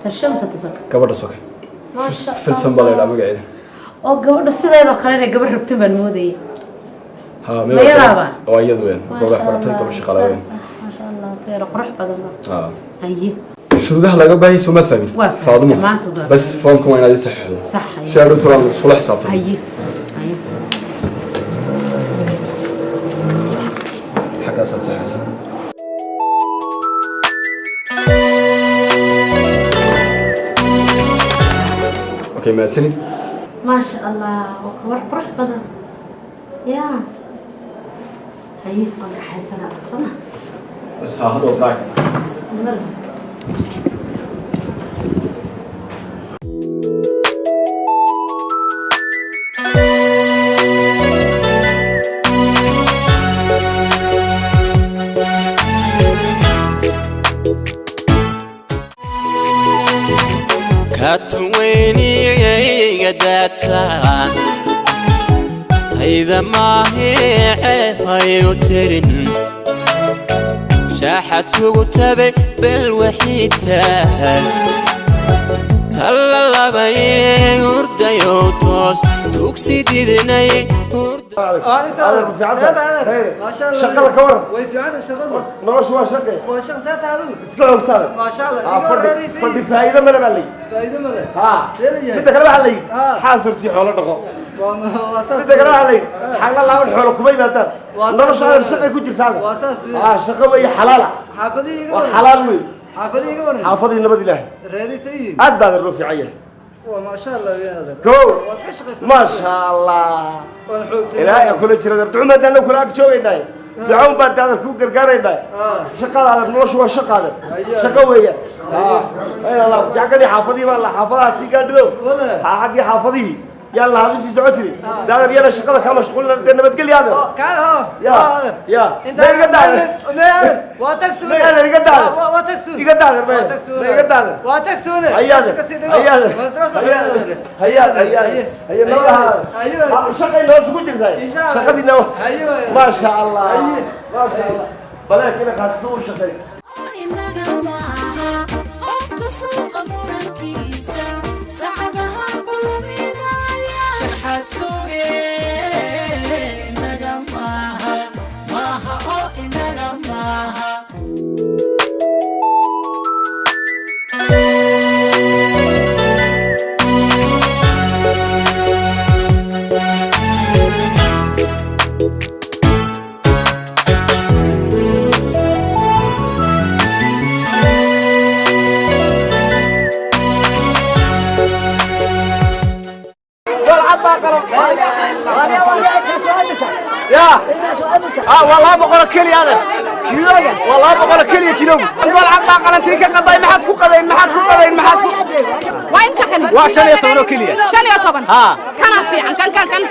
tasho mise tasoka? Gabadha soke. Maasha. Filsan baa la yidhaha magaceeda. Oo gabadha sideedoo kale inay gabadh rabtin baan moodayay. Ha. Ma iyadaaba? Waa iyadu weyn, gabadh baratay, gabadh shaqaale weyn. Maasha Allah, teero qurux badan ba. Ha. Haye. Shuruudaha laga baahay soo maad fahmin? Waa fahmay, Faadumo. Dhammaantood waa. Bas foomkan waa inaad ii saxiixdo Sax, haye. si aan dhowr isula xisaabtano. Haye haye. Xaggaasaad saxiixaysaa. Okay, mahadsanid. Maasha Allah, waa gabar qurux badan ya. Haye, waan kaxaysanaa, soo ma? Bas ha, hadda waad raaci kartaa. Bas mar. Katuweyniyga daata tayda maahe, hayu tirin shaaxad kugu tabay bel waxiitaa tallalabay hurdayow toos tugsi didinay. Shaqada ka waran? Way fiican shaqadu. Noloshu waa shaqe. Waa shaqo saata adigu. Iska xoogsaada. Maasha Allah. Ah, Iga fadhi wareerisay. Fadhi faa'iido male baa layidhi. Faa'iido male. Ha. See la yahay? Midda kale waxaa layidhi xaas hortii xoolo dhaqo. Waa saas. Midda kale waxaa layidhi xagla laaban xoolo kuma yimaadaan. Waa saas. Nolosha adeer shaqay ku jirtaa. Waa saas weeye. Ah, shaqo weeye xalaala. Xaafadihii iga Waa waran. xalaal wey. Xaafadihii iga waran. Xaafadii nabad ilaahay. Reerisay. Aad baa adeer loo fiican yahay. Waa maasha Allah weeye adeer. Kow. Waa iska shaqaysan. Maasha Allah. Waan xoogsan. Ilaahay kula jira adeer. Duco maadaana kula ag joogaynaa. Duco baan adeer kuu gargaaraynaa. Shaqada adeer, noloshu waa shaqa adeer. Shaqo weeye. Ah, ay Allah, xaggani xaafadii baa la xaafadaha sii gaadhido. Ha, xaggii xaafadihii. Yalla habisi socotiri daadar yalla shaqada ka mashquul de nabadgelyo adeer kaal ho ya ya iga daadar waa tagsi ma iga daadar waa tagsi iga daadar ma iga daadar waa tagsi hayaad hayaad hayaad hayaad haye nabad shaqay noo sugu jirtay shaqadina ma sha Allah ma sha Allah balaak ina qaas soo shaqay inaga maaha qofka suuqa murankiisa saacadaha kulminaya shaxaad suge inaga maaha maaha oo inaga maaha يا والله بقول كلي هذا كيلو والله بقول كلي كيلو نقول عاد قلنتي كقضاي ما حد ku qaday ma xad ku qaday ma xad ku waa inta kan waa 15 kaliya 15 kana fiican kan kan kan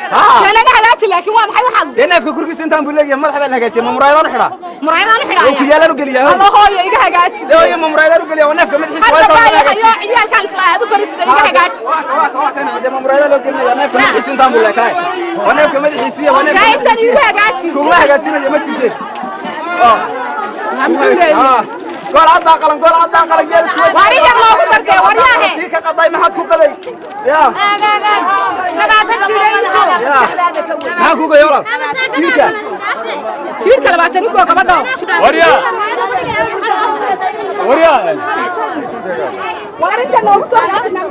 kanaga halaati laakiin waa maxay waxaad deena kurkiisa intaan buu leeyahay madaxa baa la hagaajiyay ma muraayadaan xidhaa muraayadaan xidhaa oo ku yaalan u geliyaa ama hooyo iga hagaaji hooyo ma muraayadaan u geliyaa waa neefka madaxiisa waa intaan la hagaaji ciyaalkan isla aad u korisida iga hagaaji waa kan ma muraayadaan loo gelinayaa neefka madaxiisa intaan buu leeyahay waa neefka madaxiisa waa neefka intaan iga hagaaji kuma hagaajinayo ma jirtee gool cad baa qalan gool cad baa qalan geel isku wariga loogu dartay waryahe sii ka qaday maxaad ku qaday ya maxaa ku gayo walaal jiirka jiirka 20 ku gabadho warya warya warinta loogu soo gaarsiinaa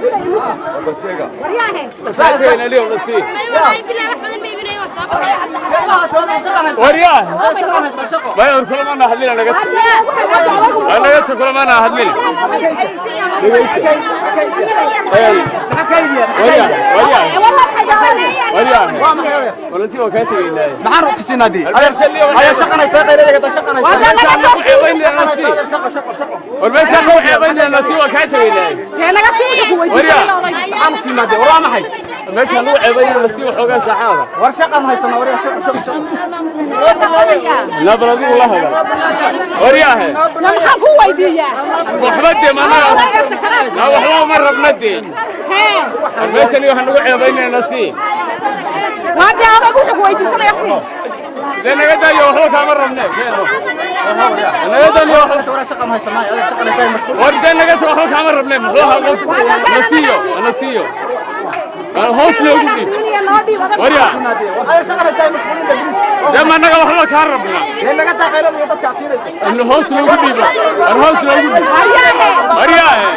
waryahe saakayna liyo nasi warya ma kulama hadlina naga anaga kulama hadlina wala si waa ka tagaynaa maxaan ruqsinaa dii ayaa shaqanaysa qayladayga ta shaqanaysa war meesha ku xeebaynaa nasi waa ka tagaynaa naga sii ku weydiisanay oday maxaan siinaa dii war maxay meesha lagu xeebaynaa nasi waxoogaa saxaada war shaqan haysana war shaqo shaqo la baladu la hada waryahe maxaan ku weydiiyaa waxba dee mana la waxba ma rabna dee meesha waxaan ugu xeebaynaa nasi waa dee oday wuxuu ku weydiisanaya sii dee naga daayo waxba kaama rabne naga daayo war dee naga waxba kaama rabne muxuu ahaa qof nasiyo nasiyo hoos loogu dhiib warya dee ma naga waxba kaa rabna in hoos loogu dhiiba war hoos loogu dhiib waryaahe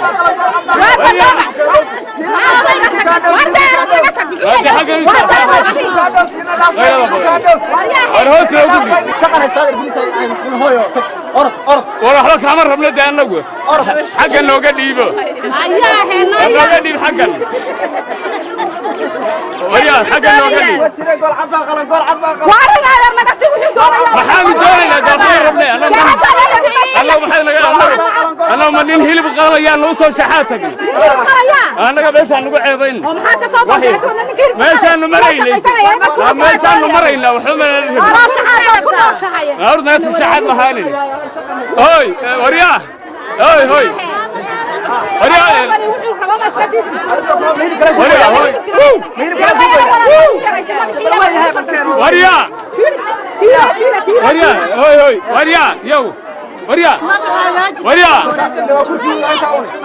war hoos loogu dhiib war waxba kaama rabno dee annagu xaggan nooga dhiibo nooga dhiib xaggan warya xaggan nooga dhiib maxaanu doonaynaa dee waxba rabnay annagu maxay naga annagu ma nin hilib qalayaan nuu soo shaxaa tagnay annaga meeshaan nagu ceebayn meeshaanu maraynay meeshaanu maraynaa waxba mana rabin horta shaxaad lahaanin hoy warya hoy hoy warya warya hoy warya warya hoy hoy warya yow warya warya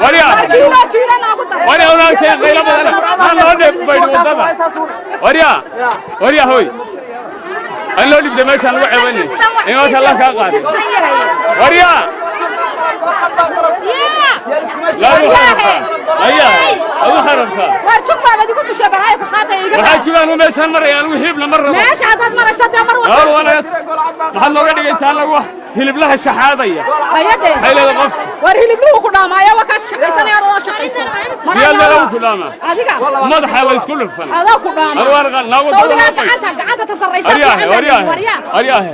warya warya una shay qaylo badan aan loo dheef baydh wadada warya warya hoy aan loo dhibtay meeshaan lagu ceebaynay imaanka Allah kaa qaaday warya waxaa joogaan meeshaan maraya anigu hilibna ma rabo meesha haddaad maraysa dee mar maxaad nooga dhigaysaa anagu hiliblaha shaxaadaya maxay leedahay qofka war hilibluhu ku dhaamaaya waa kaas shaqaysanaya adoo shaqaysan miyaa leedahay ku dhaamaa adiga madaxa la isku dhufan adaa ku dhaamaa sawdigaa gacanta gacanta tasarraysa waryaahe waryaahe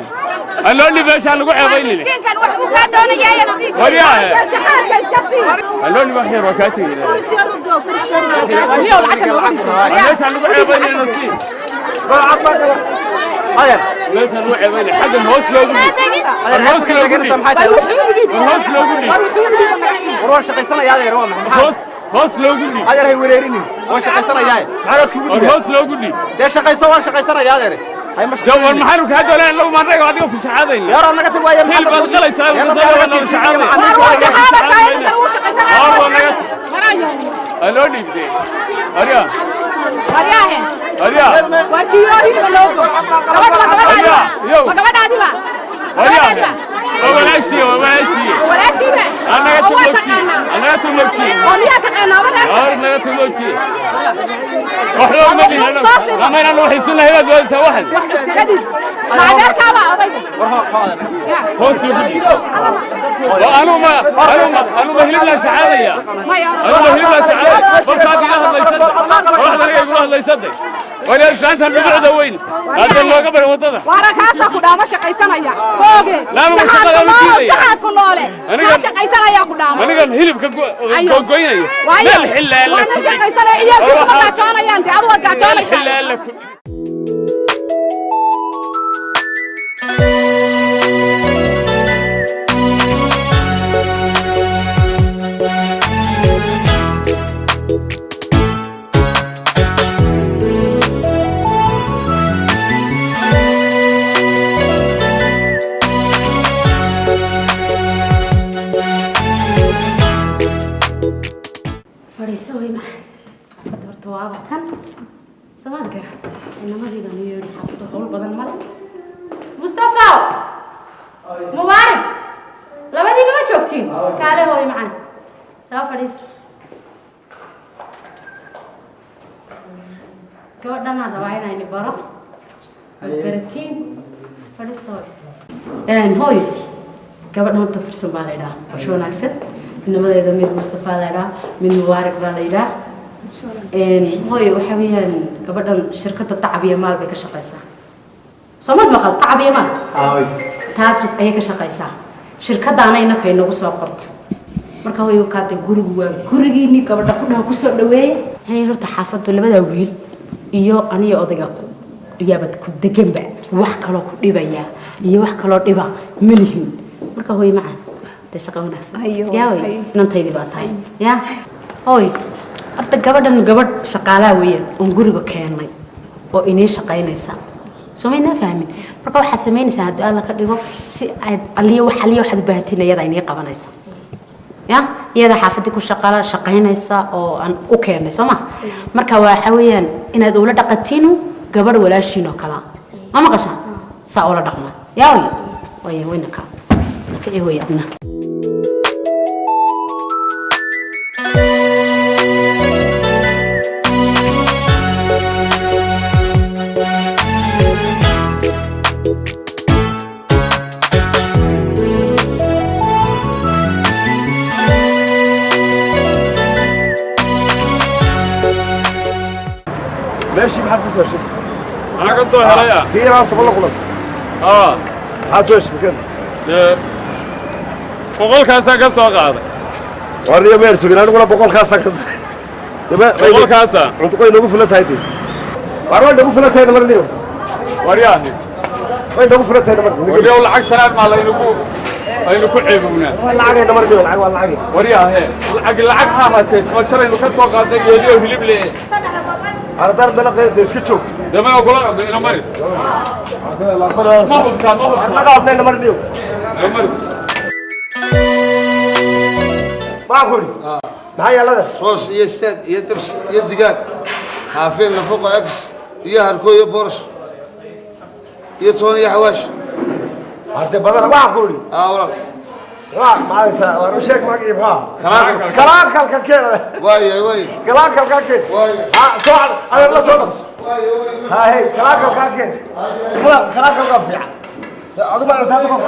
aan loo dhib meeshaan lagu ceebaynine miskiinkan wax u kaa doonayaa sii. Waryaa. Allooni wax yar waa kaa tegey. Meeshaan lagu ceebaynayna sii. Meeshaan lagu ceebaynaya xaggan hoos loogu dhig. Hoos loogu dhig. Hoos loogu dhig. War waan shaqaysanayaa adeer, waa maxay? Hoos hoos loogu dhig. Adeer hay wereerinin, waan shaqaysanayaa. Maxaa iskugu dhigay? Hoos loogu dhig. Dee shaqayso, waan shaqaysanayaa adeer. Hay ma shaqaysan. War maxaanu kaa doonaa lagu maanraga adiga ku shaxaadayna. Yaar naga tag waaye. Hilib baad qalaysaa, waa War waa shaqaadaysaa, inta uu shaqaysanaya. War naga aloo dhiibtay. Arya. Waryaahe. Arya. Waa kiyo hilibka loo go. Gabadha waa gabadhaadi. Waa gabadhaadiba. Arya. Waa walaashii, waa walaashii. Walaashiiba. Anaga tumooji. Anaga tumooji. Oo miyaa taqaanaa gabadhaas? War naga tumooji. Waxba uma dhihin. Lama inaan wax isu lahayn baad doonaysaa waxan. Wax iskaga dhig. Macdeerkaaba odaygu. Hoos ugu dhig. Waa anuma anuma anuma hilib la shaxaadaya. Anuma hilib la shaxaadaya. Hortaad iga hadlaysada. Waxaad aniga igula hadlaysaday. War yaa islaantan dhumucda weyn. Hadda looga bari waddada. Waara kaasaa ku dhaama shaqaysanaya. Ooge. Laama ma shaqada u diidaya. Shaxaad ku noole. Aniga- Kaa shaqaysanaya ku dhaama. Anigan hilibka gogoynaya. Meel xilla alla Waana ku dhig. shaqaysanaya ciyaalkiisu ma gaajoonayaan dee adu waad Meel gaajoonaysaa. xilla alla ku Fadhiiso way macaan. Xaafadda horta waaba tan. Soomaad gara. Inamadii baan u yeedhi, xaafadda howl badan male. Mustafa! Mubaarak! Labadiina ma joogtiin? Kaale hooy macaan. Soo fadhiista. Gabadhanaan rabaa inaan baro. Waad garatiin. Fadhiista hooy. Hooy, gabadhan horta Fursan baa la yidhaha. Qorshe wanaagsan. Inamadayda mid Mustafa la yidhaha, mid Mubaarak baa la yidhaha. Hooy, waxa weeyaan gabadhan shirkadda Tacab iyo Maal bay ka shaqaysaa. Soo maad maqal Tacab iyo Maal? Taas ayay ka shaqaysaa. Shirkaddaana innaka inagu soo qorto. Marka hooy kaate gurigu waa gurigiinii, gabadha ku dhaha kusoo dhaweeya. Hay horta xaafaddu labadaa wiil iyo aniga odayga ku yaabad ku deganba, wax kaloo ku dhibaya iyo wax kaloo dhiba ma lihin. Marka hooy macaan, dee shaqo wanaagsan. Yaa hooy, inantaydii baa tahay. Yaa hooy, horta gabadhan gabadh shaqaalaa weeyaan oon guriga keennay oo inii shaqaynaysa. Soo maynaa fahmin? Marka waxaad samaynaysaa haddii Alla ka dhigo si aad aliyo wax aliyo waxaad u baahatiin iyada inii qabanaysa. Ya iyada xaafadii ku shaqala shaqaynaysa oo aan u keennay, soo ma? Marka waxa weeyaan inaad ula dhaqatiin gabadh walaashiin oo kala. Ma maqashaa? Saa ula dhaqma. Yaa hooy, way wayna ka. Kici hooy adna. Meeshii maxaad ka soo heshay? Maxaa ka soo helaya? Kii yaraa saba la kulantay. Aa. Maxaad soo heshay makeena? Dee 100-kaasaa ka soo qaaday. Warniyo meer sugin, aniguna 100-kaasaa ka soo. 100-kaasa? Cunto way nagu filan tahay dee. War way nagu filan tahay namarniyo. Waryaahe. Way nagu filan tahay namar. Waryaw lacagtanaan maa laynagu aynu ku ceebownaa. Waa lacagay namarniyo, lacag waa lacagay. Waryaahe, lacag lacag ha ahaatee, tuma jaraynu ka soo qaadnay geediyo hilib le. Ardar dana qeyr dee iska joog. Dama kula ina mari. Ma hubtaa, ma hubtaa. Annaga hubnay namarniyo. Ina mari. Maxaa ku yidhi? Maxaa yaallada? Soos iyo steak iyo dibs iyo digaag, xaafeen nafaqo ex iyo harko iyo boorash iyo toon iyo xawaash. Hade badan waxaa ku yidhi. Aa walaal. Maxaa macaysa? War u sheeg magacii maxaa? Kalaakalka. Kalaakalka keen. Waaye waaye. Kalaakalka keen. Waaye. Ha soo adeer la soo dhas. Ha hey kalaakalka keen. Kalaakalka fiican. Adu ma cuntaa qof?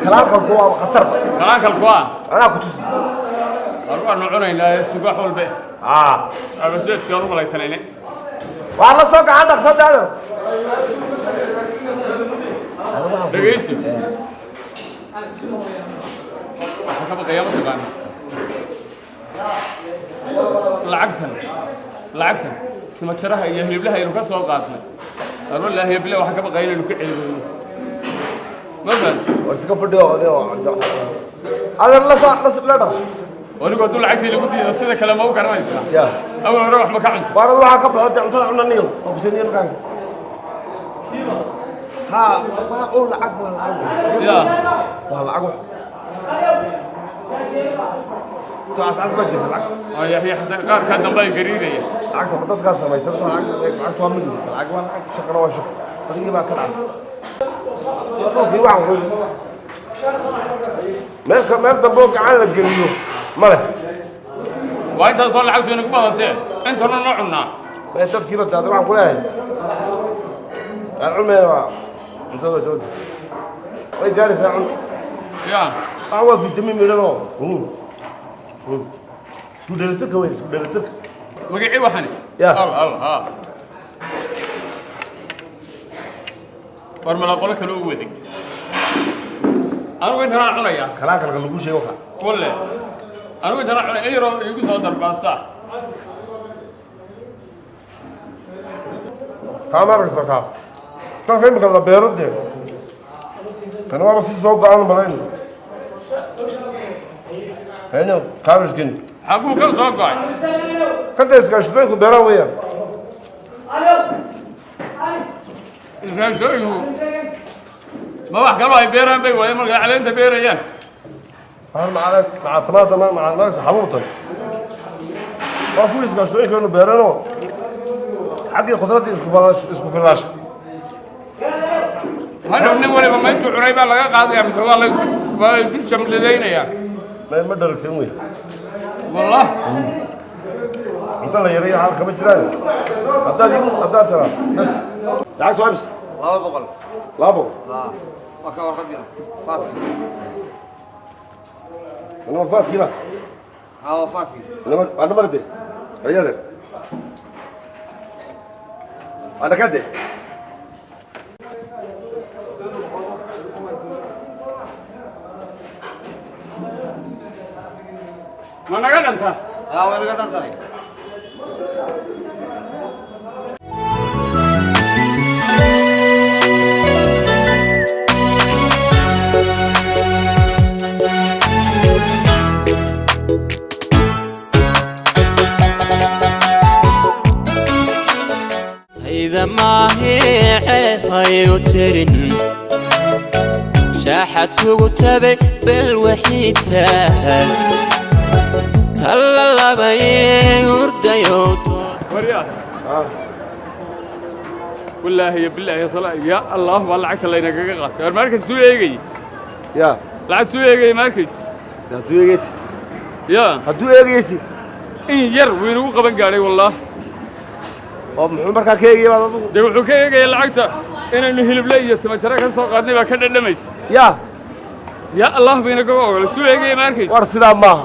Kalaakalku waa khatar. Kalaakalku waa? Anaa ku tusi. War waanu cunaynaa subax walba. Aa. Abasbeeskaan u malaytanayne. Waa la soo gacan dhaqsada adeer. Dhegeyso. Waxaa ka baqayaa, mataqaana, lacagtan timajaraha iyo hiliblaha aynu ka soo qaadnay. Wallaahi bila waxaa ka baqaya inaynu ka ceebeyno, ma fahamti? War iska fadhiyo adeer, la soo la dhaqso. Anigu hadduu lacagtii lagu diido, sida kale ma u garanaysaa? Ya. Awal hore wax ma ka cunto? Waarad waxaa ka baxo dee, cuntada cunaniyo oo kusiniyo makaanka. Ha ma oo lacag waa lacag. Ya. Waa lacag, wax cascas baa jirta lacag. Yaxya Xasan, qaarkaa dambe ay gariiraya. Lacagta ma dadkaa samaysan? Lacagta waa mid, lacag waa lacag, shaqana waa shaqo. Adigii baa ka dhacsan dhulkii waxaan ku meel ka meel dambe oo gacan la geliyo ma leh. Waa intaasoo lacagtu inagu badatee, intanu noo cunnaa. Mee dadkiiba daada waxaan ku leeyahay aan cunmayna, waa cuntada soo way gaaraysaa, cun. Ya. Waxaan waa fitamiin midhan oo isku dheelitirka weyn, isku dheelitirka. Magacii waxani? Ya. Al al ha, war mala qolo kale u waday, anigu intanaan cunayaa. Kalaakalka lagu sheego waxa. Walle anigu intanaan cunaya, in yaroo iigu soo darbaasta. Kaa ma arkaysa? Kaa kanka imika la beero dee, kana waaba si soo go-aan malayn hayno kaabishkin. Xaguu ka soo go'ay? Kanta iskaashatooyinku beeraan weeyaan. Iskaashooyinku ma wax kaloo ay beeraan bay waayeen markay caleenta beerayaan? Maca maca tamaada, maca maca xabuubtan waa kuwii iskaashatooyinkeenu beereenoo xaggii khudraddii isku filaasha. Hadhow nin waliba ma intuu cunay baa laga qaadaya mise waa la isku jamladaynayaa? Ma dharagteen wey. Wallah. Cunto la yareeyo xaal kama jiraan. Haddaad igu haddaad tiraa bas, lacagtu waa bis. 200. 200. Waa ka warqadiina faadki. Inama faadkiiba. Haa, waa faadkii. Inama waa namarde ayade waa nakade. Ma naga dhantaa? Haa, way naga dhan tahay. Hayda maahi ceeb hayu tirin, shaaxad kugu tabay bel waxiitaa talla labayee hurdayow. Waryaa, wallaahi ya bilaahi tala ya Allah, baa lacagta laynagaga qaatay. War ma arkays suu eegayey? Ya. Lacag suu eegayey, ma arkays? Hadduu eegeysi. Ya. Hadduu eegeysi. In yar wuu inagu qaban gaadhay, wallaah. Oo muxuu markaa ka eegaya baad adigu? Dee wuxuu ka eegaya lacagta inaynu hilible iyo timajare ka soo qaadnay baa ka dhadhamaysa. Ya. Ya Allah, ba inagaga ogolay. Suu eegaya, ma arkays? War sidaa maaha.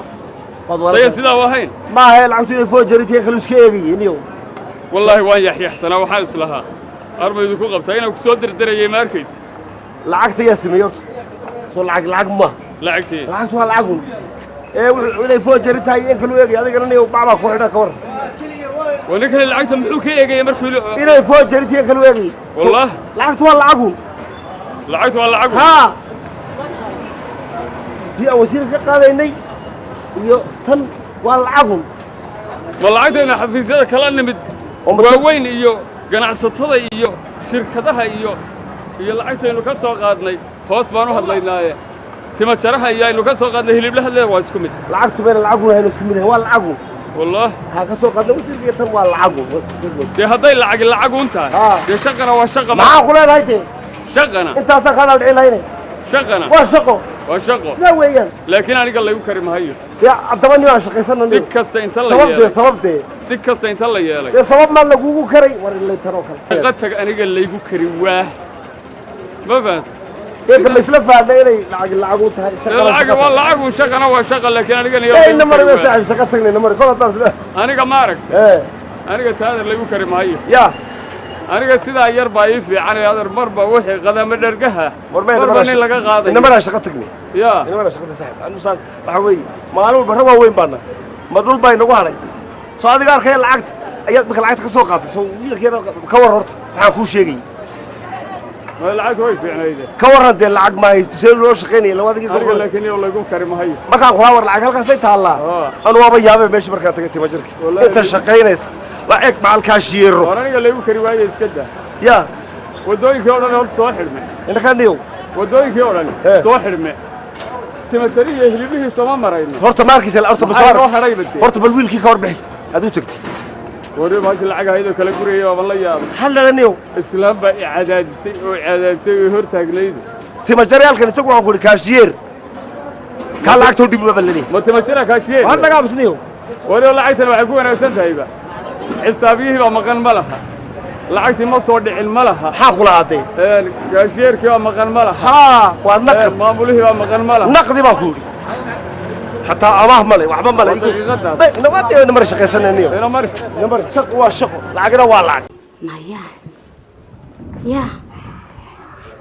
Saya sidaa u ahayn. Maaha, lacagtu inay foojaritiya kalu iska eegayey niyow. Wallaahi waan yaxyaxsanaa, waxaan islahaa armaydu ku qabtaa inaan ku soo dirdirayay, ma arkaysa? Lacagta yaa sameeyey horta? Soo lacag lacag maaha. Lacagtii. Lacagtu waa lacagun ee wuxuu inay foojari tahay in kalu eegay adigana niyow bacbaa ku xidhan, ka war. Waa nin kale, lacagta muxuu ka eegaya markuu inay foojari tahay kalu eegay? Wallah. Lacagtu waa lacagun. Lacagtu waa lacagun. Haa, tii aan wasiirka ka qaadaynay iyo tan waa lacagun. Ma lacagtayna xafiisyada kala nimid waaweyn iyo ganacsatada iyo shirkadaha iyo lacagtaynu ka soo qaadnay, hoos baan u hadlaynaaye, timajaraha iyo aynu ka soo qaadnay hiliblaha le, waa isku mid? Lacagtu bayna lacagun ahayn, isku mid ahayn, waa lacagun. Wallah. Taa ka soo qaadnay wasiirka iyo tan waa lacagun. Dee hadday lacag lacagun tahay, dee shaqana waa shaqa. Maxaa ku leedahay dee? Shaqana intaasaa kaa dhaldhici lahaynay. Shaqana waa shaqo. Waa shaqo. Sidaa weeyaan. Laakiin aniga laygu kari mahayo. Dee haddaba nin aan shaqaysana. Si kasta inta la sababtee yeelay. Sababtee? Si kasta inta la yeelay. Dee sabab maa lagugu karay? War ilay tan oo kale. Shaqa tag, aniga laygu kari waa, ma fahanta? Dee ma isla fahnay inay lacag lacag u tahay? Dee lacag waa lacagu, shaqana waa shaqa, laakiin anigana Ee ina mari saaxiib, shaqa tagnay ina mari kol haddaan isla Aniga ma arag ee aniga taada laygu kari maayo. Ya. Aniga sidaa yar baa ii fiican adeer, marba wixii qadama dhergaha marba nin laga qaadayo. Inamaraa shaqo tagnay. Ya inamaraa shaqo tagni saaxib. Anu saas waxa weeye, maalin walba rag waaweyn baana ma dhul baa inagu hadhay. Soo adiga arkaya lacagta ayaad marka lacagta ka soo qaaday, soo wiilkeena ka war horta maxaan kuu sheegayay? Ma lacagta way fiicnayde. Ka warran dee, lacag ma haysto, see loo shaqaynaya laba adigii? Aniga laakiin iyo laygu kari mahayo. Markaan kulaa war lacag halkaasay taallaa, anu waaba yaabay meesha markaan tagay tima jirka inta shaqaynaysa la eg macalkaashiyeero. War aniga laygu kari waaye, iska daa. Ya waddooyinkii oo dhan horta soo xidhme. Inakaniyow waddooyinkii oo dhan soo xidhme, timajari iyo hilibihii sooma marayno. Horta ma arkaysa horta? Maxaa noo hadhayba dee? Horta bal wiilkii ka warbixi aad u tagtay. Wari baashi lacag ahayd oo kala gurayay baaban la yaabay. Hallalaniyow islaam baa i cadaadisay oo i cadaadisay oo hor taagnayda. Timajari halkan isagu waxaan ku idhi kaashiyeer kaa lacagta u dhibi baba laleeyahay. Ma timajara kaashiyeer? Waxaad laga aamusniyow. Wari lacagtan waxay ku wanaagsan tahayba, xisaabiyihii baa maqan ma laha, lacagtii ma soo dhicin ma laha. Maxaa kula aaday? Kaashiyeerkii baa maqan ma laha. Haa, waa naqd. Maamulihii baa maqan ma laha. Naqdi baan ku idhi, xataa amaah male, waxba male. Namar shaqaysanayniyo namar, shaqo waa shaqo, lacagna waa lacag. Nayaa yaa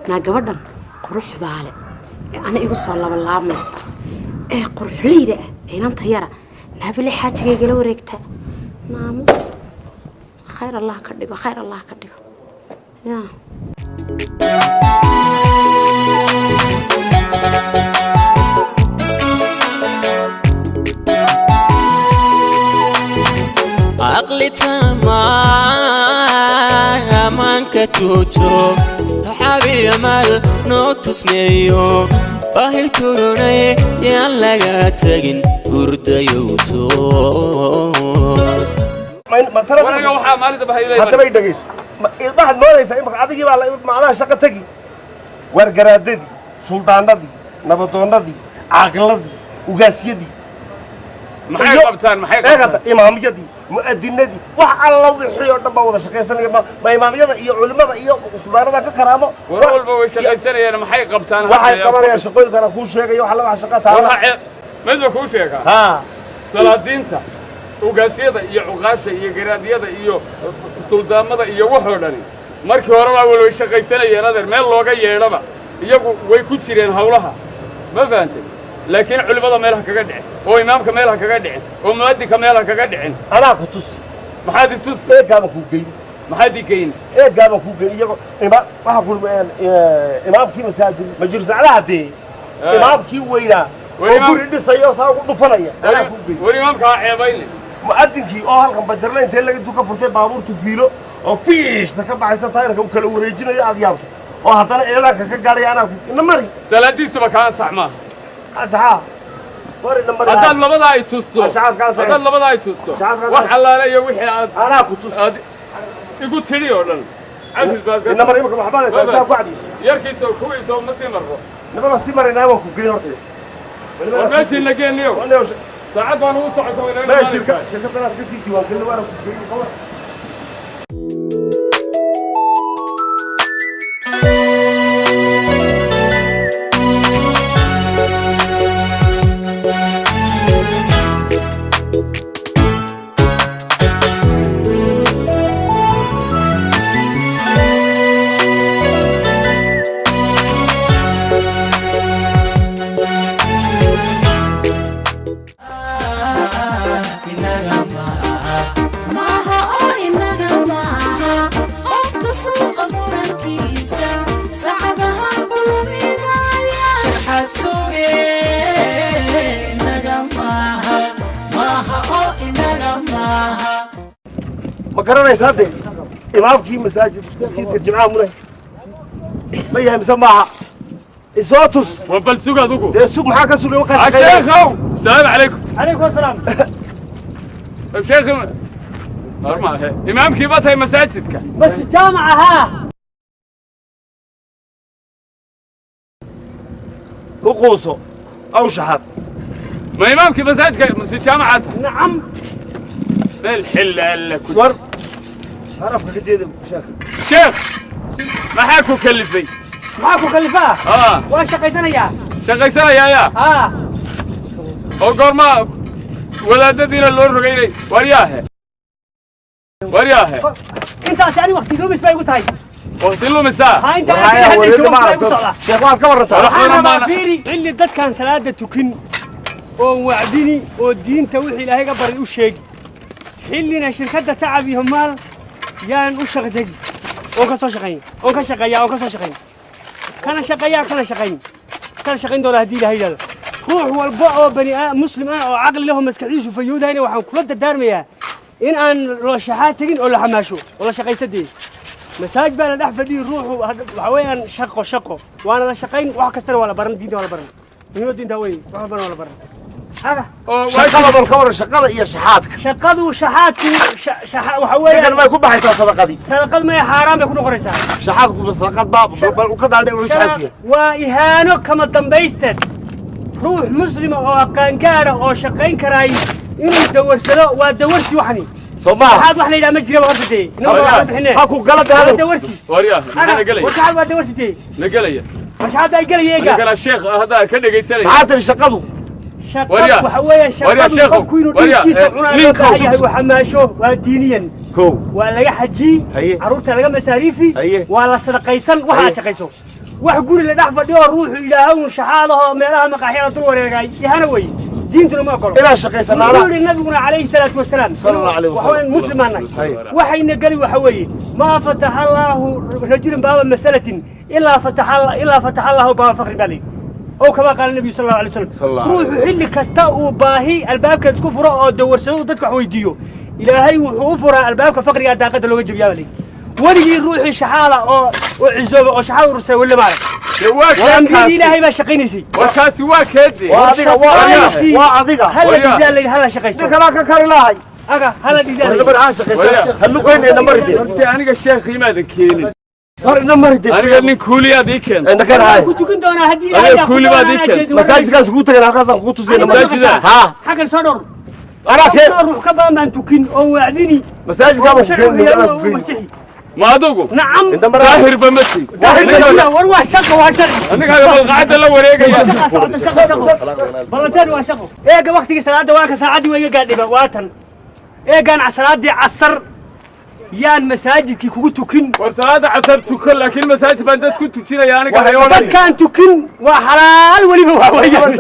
naa, gabadhan quruxdaale ee ana igu soo labalaabmaysa ee quruxleyda ah ee inanta yara naabile xaajigaygala wareegta, naamus khayr Allah ka dhigo, khayr Allah ka dhigo yaa. Caqli tamaanka tuujo xabiyamal noo tusmeeyo baahi turunay, yaan laga tegin hurdayowto. Wanaga waxaa maalinta baxay. Haddaba i dhegeyso, waxaad moodaysaa imaka adigii baa macnaha shaqo tegi. Wargaraadadii, suldaanadii, nabadoonnadii, caaqiladii, ugaasyadii maxay qabtaan? Maxay qabtaan? Imaamyadii, mu'adinadii, wax alla wixii oo dhan baa wada shaqaysanaya. Ma imaamyada iyo culimmada iyo suldaanada ka karaamo? War walba way shaqaysanayaan, maxay qabtaan? Waxay qabanayaan shaqooyinkana kuu sheegaya, wax alla wax shaqa taala. Mid ba kuu sheegaa. Haa, salaadiinta, ugaasyada iyo cuqaasha iyo garaadyada iyo suldaamada iyo waxoo dhani markii horeba awal way shaqaysanayeen adeer, meel looga yeedhaba iyagu way ku jireen hawlaha, ma fahantay? Laakiin culimmada meel ha kaga dhicin, oo imaamka meel ha kaga dhicin, oo mu'adinka meel ha kaga dhicin. Anaa ku tusi. Maxaad i tusi? Eegaaba kuu geyn. Maxaad i geyn? Eegaaba kuu geyn iyagoo ima waxaa ku imaamkii masaajid majursaclaha dee, imaamkii weynaa oo guri dhisaya oo saa ugu dhufanaya anaa kuu geyn. War imaamka ha ceebayne. Mu'adinkii oo halkan bajarle intee laga intuu ka furtay baabuurtu fiilo oo fiishta ka baxaysa taayirka uu kala wareejinayo aad yaabto, oo haddana eedaanka ka gaadhaya anaa ku ina mari. Salaadiisuba kaa ansax maaha. Ansaxaa war ina mari. Haddaad labadaa ay tusto, haddaad labadaa ay tusto, wax allaale iyo wixii aad anaa ku tus aad igu tidhi oo dhan cafis baad. Ina mari imika waxbaa haysaa saa ku cadi. Yarkiisa kuwiisa ma sii marro. Inama sii maraynaa, waan ku geyn horta. War meeshii na geeniyo, saacad baan ugu socota. Shirkadanaas ka sii diiwaangelin, waana ku geyn kawar. Maaha oo inaga maaha qofka suuqa murankiisa saacadaha ku luminaya shaxaad suge. Inaga maaha, maaha oo inaga maaha. Ma garanaysaa dee imaamkii masaajid maskiidka jimcaha mune ma yahay mise maaha? Isoo tus. War bal sug adigu. Dee sug, maxaa ka sugay? Wakaa shaqeynaya. Sheekhow, salaamu calaykum. Calaykum asalaam. Sheekh, war maahe imaamkii ma tahay masaajidka? Masjid jaamac ahaa. U quuso aw shaxaad. Ma imaamkii masaajidka masjid jaamaca tahay? Nacam. Meel xilla alla ku war harafka ka jeeda sheekh. Sheekh, maxaa ku kalifay? Maxaa ku kalifaa? Aa waan shaqaysanayaa. Shaqaysanayaa yaa? Haa. Oo goorma wadaadadiina loo rogaynay? War yaahe. Waryaahe. Intaasi ani waqti lumis bay igu tahay. Waqti lumisaa. Ha, inta aad ka hadlayso waqti bay igu socdaa. Sheekh, waad ka warantaa. Waxaan rabaa, fiiri, xilli dadkaan salaada tukin oo wacdini oo diinta wixii Ilaahay ga baray u sheegi, xillina shirkadda Tacab iyo Maal yaan u shaqo tegi oo ka soo shaqayn oo ka shaqeeya oo ka soo shaqayn kana shaqeeya kana shaqayn kana shaqayn doona haddii Ilaahay yidhahdo. Ruux walba oo bani muslim ah oo caqli leh oo maskaxdiisu fayowdahayna waxaan kula dardaarmayaa in aan loo shaxaa tegin oo la xamaasho oo la shaqaysta. Dee masaaj baa la dhex fadhiyey ruuxu waxa weeyaan shaqo shaqo waana la shaqayn, wax kastana waa la baran, diinta waa la baran, muhiimadda intaa wey, wax walbana waa la baran. Aga. Shaqada bal ka waran, shaqada iyo shaxaadka. Shaqadu shaxaadku waxa weeyaan ninkan may ku baxaysaa sadaqadii? Sadaqad maya, xaaraan bay ku noqonaysaa. Shaxaadku sadaqad baa bal ka daaldhay uu shaxaadkiya. Waa ihaano kama dambaysteed. Ruux muslima oo aqaangaara oo shaqayn karaay inuu dawarsado waa dawarsi waxani. Soo maaha? Shaxaad wax la yidhaha ma jiraba horta dee. Innagu waa bixinee. Ha ku gala daado. Waa dawarsi. Waryaahe, maxaa na gelaya? War shaxaad waa dawarsi dee. Na gelaya. War shaxaad ay gelaya eega. Ninka sheekh hadda ka dhegaysanaya. Maxaa tiri shaqadu? Shaqadu waxa weeye shaqadu qofku inuu dhiigkiisa cunaa loo baahan yahay, uu xamaasho, waa diiniyan. Kow. Waa laga xajii, carruurta laga masaariifi, waa la sadaqaysan waxa aad shaqayso. Wax guri la dhex fadhiyo oo ruuxu ilaaha shaxaadahoo meelaha maqaaxyada dul wareegay ihana wey, diintuna ma ogolo. Inaan shaqaysanaana. Wuxuu yidhi nabiguna calayhi salaatu wasalaam, Sala Allahu alayhi waxa weeyaan muslim baan nahay, waxayna geli waxa weeye maa fataxa Allaahu rajulan baaba masalatin ilaa fataxa Allaahu baaba faqri baa layidhi, oo kama qaala nabiyu sal Allahu alay wasalam. Allahu alayhi. Ruuxu xilli kasta uu baahi albaabka isku furo oo dawarsado uu dadka wax weydiiyo, Ilaahay wuxuu u furaa albaabka faqriga, daaqada looga jebiyaa baa layidhi. Weligii ruuxii shaxaala oo cisooba oo shaxaal urursay weli ma arag. War ambiyadii Ilaahay baa shaqaynaysay. Warkaasi waa keede. Waa adiga, waa adiga, waa adiga. Hala dhidaa layidhi, hala shaqaysto. Ninkanaa ka kari lahay. Aga hala dhidaa layidhi. War ha shaqaysta, ha lugeynayna maride. Runtii aniga sheekh imaadan keenin. War ina maride. Aniga nin kuuliyaad ii keentay. Ina keen haay. Ku tukin doonaa haddii Ilaahay Adiga kuuli baad ii keentay. Masaajidkaas kugu tagay, halkaasaan kugu tusayna. Masaajida? Ha. Xaggan soo dhowr. Anaa keen. Ruux ka badan baan tukin oo wacdini. Masaajidkaa baan ku keenay, anaa ku keenay. Ma adigu? Nacam. Daahirba ma sii. War waa shaqo, waa sharci. Anigaaga balqacadda la wareegaya. Shaqa socota, shaqo shaqo. Ballanteen waa shaqo. Eega waqtigii salaada waa ka saacaddii waa iga gaadhiba waa tan. Eegaan salaadii casar yaan masaajidkii kugu tukin. War salaada casar tukan, laakiin masaajid baan dad ku tujinaya aniga hayoodhan. Dadkaan tukin waa xalaal weliba waa weeyaan.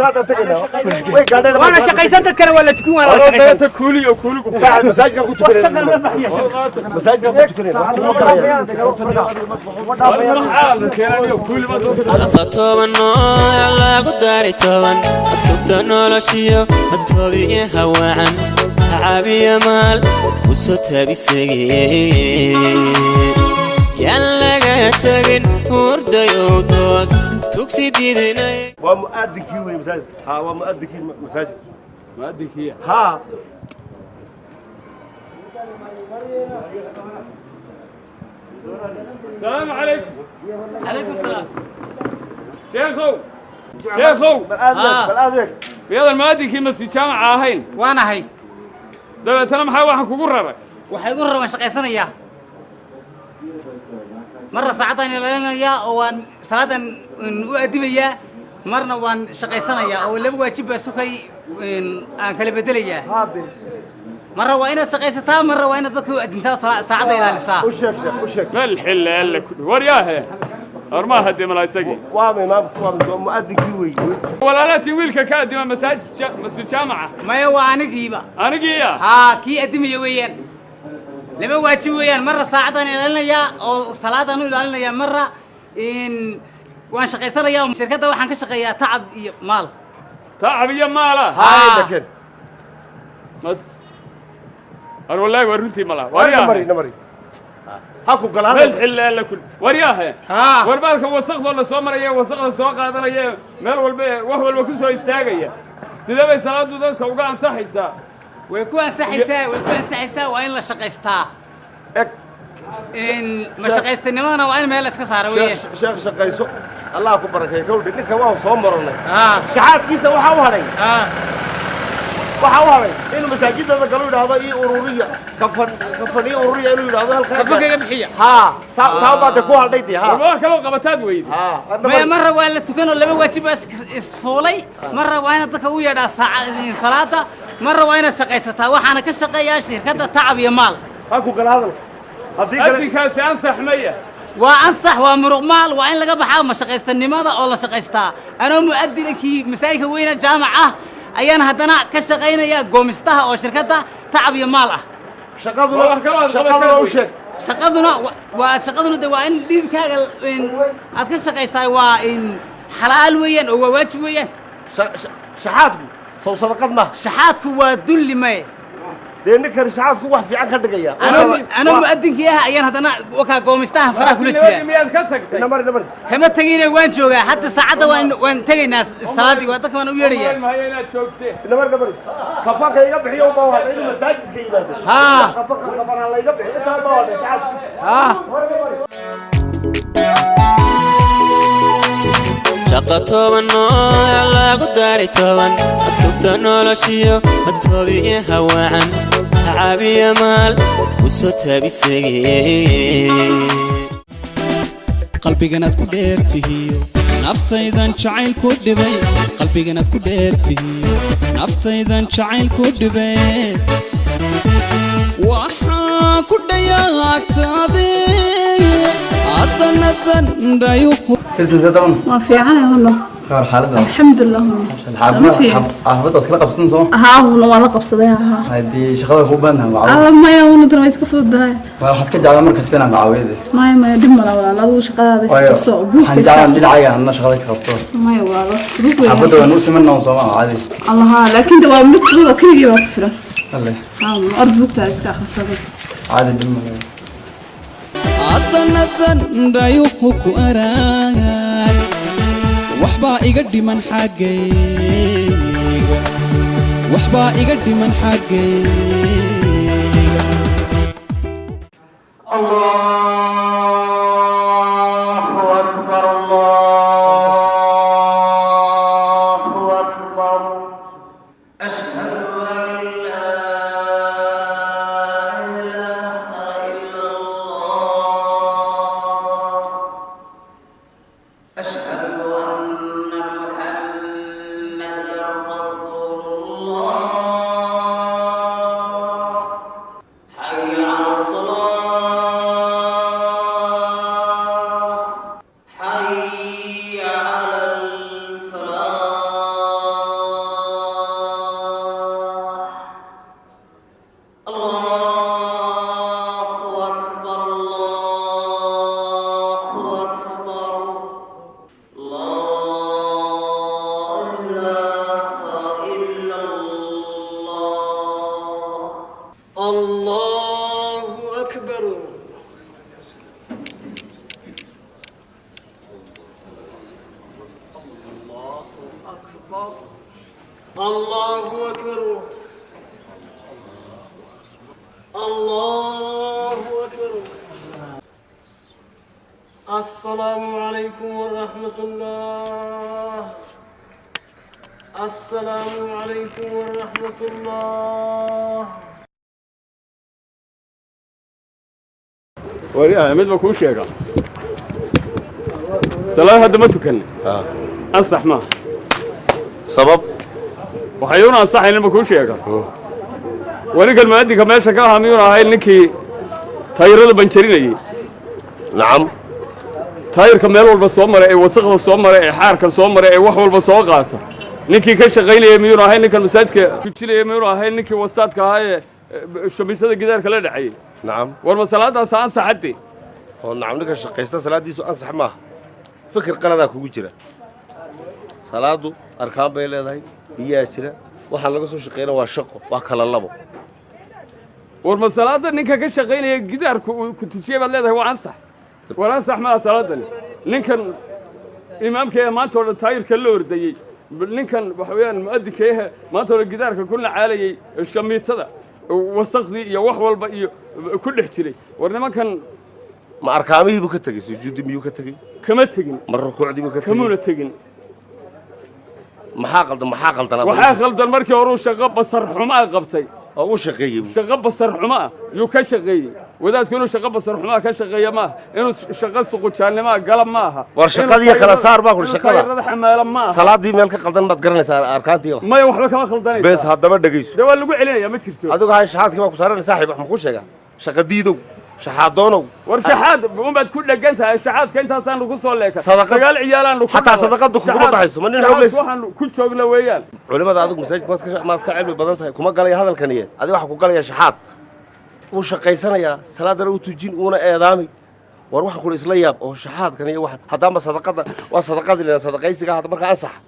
Waana shaqaysan, dadkana waa la tukin, waana la shaqaysan. Data kuuli oo kuuligu. Masaajidkaa ku tukanayna. Masaajidkaa ku tukanayna. Toban nooc lagu dari toban tubta noloshiyo toobiye hawaacan caabiya maal kusoo taabisage yaan laga tagin hurdayow toos tugsi diidinay. Waa mu'adinkii wey masaajidka. Ha, waa mu'adinkii masaajidka. Mu'adinkii. Ha. السلام عليكم. عليكم السلام. sheekhow, sheekhow. Bal adeeg. Miyadan mu'adinkii masjid jaamaca ahayn? Waan ahay. Dabeetana maxaa waxaan kugu raray? Waxay igu raran waan shaqaysanayaa, marna saacadaan ilaalinayaa oo waan salaadan u addimayaa, marna waan shaqaysanayaa oo laba waajib baa sukay aan kala bedelayaa. Marna waa inaad shaqaysataa, marna waa inaad dadka u addintaa oo saacadda ilaalisaa. U sheeg sheekh, u sheeg. Meel xille alle ku war yaahe hormaa haddii malaa isagii. Waa imaamku, waa mu'adinkii wey. Walaalaatii wiilka ka addima masaajid masjid jaamaca. Maya, waa anigiiba. Anigiiya. Haa, kii addimaya weeyaan. Laba waajib weeyaan, marna saacadaan ilaalinayaa oo salaadaan u ilaalinayaa, marna waan shaqaysanayaa oo shirkadda waxaan ka shaqeeyaa Tacab iyo Maal. Tacab iyo maala. Haay dhaken. Ar wallaahi waa runtii malaa. War namari namari. Ha ku gala. Meel xille alle ku war yaahe war baalka wasaqdoo la soo maraya, wasaqda soo qaadanaya, meel walba wax walba ku soo istaagaya, sidee bay salaadu dadka uga ansaxaysaa? Way ku ansaxaysaa, way ku ansaxaysaa. Waa in la shaqaystaa. In ma shaqaystanimadana waa in meel la iska saaro weeyaan. Sheekh sheekh, shaqayso, Allah ku barakeeyo. Kowdhi ninka waan soo maranay. Shaxaadkiisa waxaa u hadhay, waxaa u hadhay inuu masaajidada galo yidhaahdo ii ururiya kafan, kafan ii ururiya inuu yidhaahdo halkaa. Kafanka iga bixiya. Ha, taa baa de ku hadhay dee. Ha. War wax kaloo qabataad weyde. Maya, marra waa la tukanoo laba waajib baa isfuulay. Marra waa inaad dadka u yeedhaa saaca salaada, marra waa inaad shaqaysataa. Waxaana ka shaqeeyaa shirkadda Tacab iyo Maal. Ha ku gala hadalka. Haddii kale Adinkaasi ansax maya? Waa ansax, waa muruq maal, waa in laga baxaa mashaqaystanimada oo la shaqaystaa. Anoo mu'adinankii masaajidka weyna jaamac ah ayaan haddana ka shaqaynayaa goomistaha oo shirkadda Tacab iyo Maal ah. Shaqaduna shaqaduna u sheeg. Shaqaduna waa shaqaduna de waa in dhididkaaga in aad ka shaqaysaa, waa in xalaal weeyaan oo waa waajib weeyaan. Shaxaadku sow sadaqad maaha? Shaxaadku waa dulli maye. Dee ninkan shaxaadku wax fiican ka dhigaya. Anoo mu'adinkii ah ayaan haddana wakaa goomistaha faraha kula jiraa. Miyaad ka tagtay? Namari namari. Kama tegine, waan joogaa hadda saacadda, waan tegaynaa salaadii, waa dadka waan u yeedhayaa. Maayo inaad joogtee. Namari namari. Kafanka iga bixiyo baa waa inuu masaajidka yimaado. Haa. Kafanka kafana la iga bixiyo, intaa baa waa shaxaadku. Haa. Shaqa 10 nooc lagu dari 10 tubta noloshiyo toobiye hawaacan caabiya maal kusoo taabisagee. Qalbiganaad ku dheertihiyo naftaydan jacayl ku dhibay, qalbiganaad ku dheertihiyo naftaydan jacayl ku dhibay, waxaan ku dhayaagtaadii haddana dandhayuhu. Waa fiicanay huno. Khayr xaaladda? Alxamdulilah huno. Sama fiican. Xaafadda iskala qabsan soo? Haa huno, waa la qabsaday, haa. Haddii shaqada kuu baahan tahay macaawiye. Alla maya huno, tan waa iska fududahay. Waa waxaan iska jeclaa markasta inaan macaawiyade. Maya maya, dhib mala walaal, adigu shaqadaada iska Waayo, qabso oo waxaan buugta jeclaan dhinacayga anna shaqada ka qabto. Maya walaal, wax fudud weeyaan. Xaafadda waan u simanaa soo maa caadi. Alla haa, laakiin de waa mid fudud oo keligii baa ku filan. Alle. Haa huno, ord buugtaada iska akhrisada. Caadi, dhib mala. Haddana dandhayuhu ku araag, waxbaa iga dhiman xaggayga, waxbaa iga dhiman xaggayga. الله أكبر الله أكبر أشهد أن لا إله إلا الله أشهد أن محمدا رسول الله حي على الصلاة حي على الفلاح الله أكبر الله أكبر لا إله إلا الله الله أكبر الله أكبر الله أكبر الله أكبر. السلام عليكم ورحمة الله، السلام عليكم ورحمة الله. Wariyaha mid ba kuu sheega, salaad hadda ma tukanne, ansax maaha. Sabab? Waxayuuna ansaxaynin ma kuu sheega? Waa ninkan mu'adinka meesha ka ahaa miyuuna ahayn ninkii taayirada banjarinayey? Nacam. Taayirka meel walba soo maray ee wasaqda soo maray ee xaarka soo maray ee wax walba soo qaata ninkii ka shaqaynayay miyuuna ahayn? Ninkan masaajidka tujinaya miyuuna ahayn ninkii wastaadka ahaa ee shamiitada gidaarka la dhacayay? Nacam. War ma salaadaas ansaxadde? Oo nacam, ninka shaqaysta salaaddiisu ansax maaha? Fikir qaladaa kugu jira. Salaadu arkaan bay leedahay, biyaa jira, waxaan laga soo shaqeyna waa shaqo, waa kala labo. War ma salaada ninka ka shaqaynaya gidaarku uu ku tujiyey baad leedahay waa ansax? War ansax maaha salaadani. Ninkan imaamka ee maanta oo dhan taayirka la ordayey, ninkan waxa weeyaan mu'adinka ehe maanta oo dhan gidaarka ku nacaalayey shamiitada wasaqdii iyo wax walba iyo ku dhex jiray, war nimankan Ma arkaamihii buu ka tegey? Sujuuddii miyuu ka tegey? Kama tegin. Ma rukuucdii buu ka tegey? Kamuuna tegin. Maxaa qaldan? Maxaa qaldanaa? Waxaa khaldan markii horuu shaqo basar xumaa qabtay. Oo u shaqeeyey buu. Shaqo basar xumo ah yuu ka shaqeeyey. Wadaadku inuu shaqo basar xumaa ka shaqeeya maaha, inuu shaqo suqujaannimoa gala maaha. War shaqadii kala saar baa kuri Inuu shaqada. taayirada xamaala maaha. Salaadii meel ka qaldan baad garanaysaa arkaantii. Maya, waxba kama khaldanaysa. Bees, haddaba dhegeyso. Dee waa lagu celinayaa, ma jirto. Adigu hay shaxaadkii baa ku saaran saaxiib, wax ma kuu sheegaa? Shaqadiidow, shaxaadoonow. War shaxaad unbaad ku dhegan tahay. Shaxaadka intaasaan lagu soo leeka. Sadaqa 9 ciyaalaan ku xataa sadaqadu kuguma baxayso. Ma nin xoog leys waxaan ku joogna weeyaan. Culimada adigu masaajidka maad ka cilmi badan tahay. Kuma galaya hadalkan iyo adiga waxa ku galaya shaxaad. Wuu shaqaysanayaa, salaadana u tujin, uuna eedaamay. War waxaan kula isla yaab oo shaxaadkan iyo waxan haddaama sadaqada waa sadaqadii lena sadaqaysiga hadda markaa ansaxa.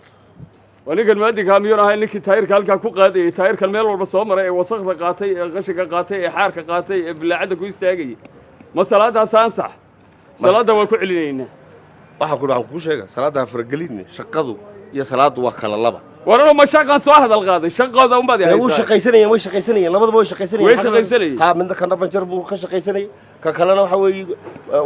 Waa ninkan muadinkaa miyuun ahay ninkii taayirka halkaa ku qaadayay, taayirkan meel walba soo maray ee wasakda qaatay ee qashinka qaatay ee xaarka qaatay ee bilaacadda ku istaagayay? Ma salaadaas ansax? Salaadda waa ku celinaynaa. Waxaan kuu sheega, salaadda ha faragelin. Shaqadu iyo salaaddu waa kala laba. War anuu ma shaqaan soo hadal qaaday? Shaqooda unbaad Dee wuu haysaa. Shaqaysanayeen, way shaqaysanayeen, labadaba way shaqaysanayeen. Way shaqaysanayeen. Ha, midna kana banjar buu ka shaqaysanayay, ka kalena waxa weeye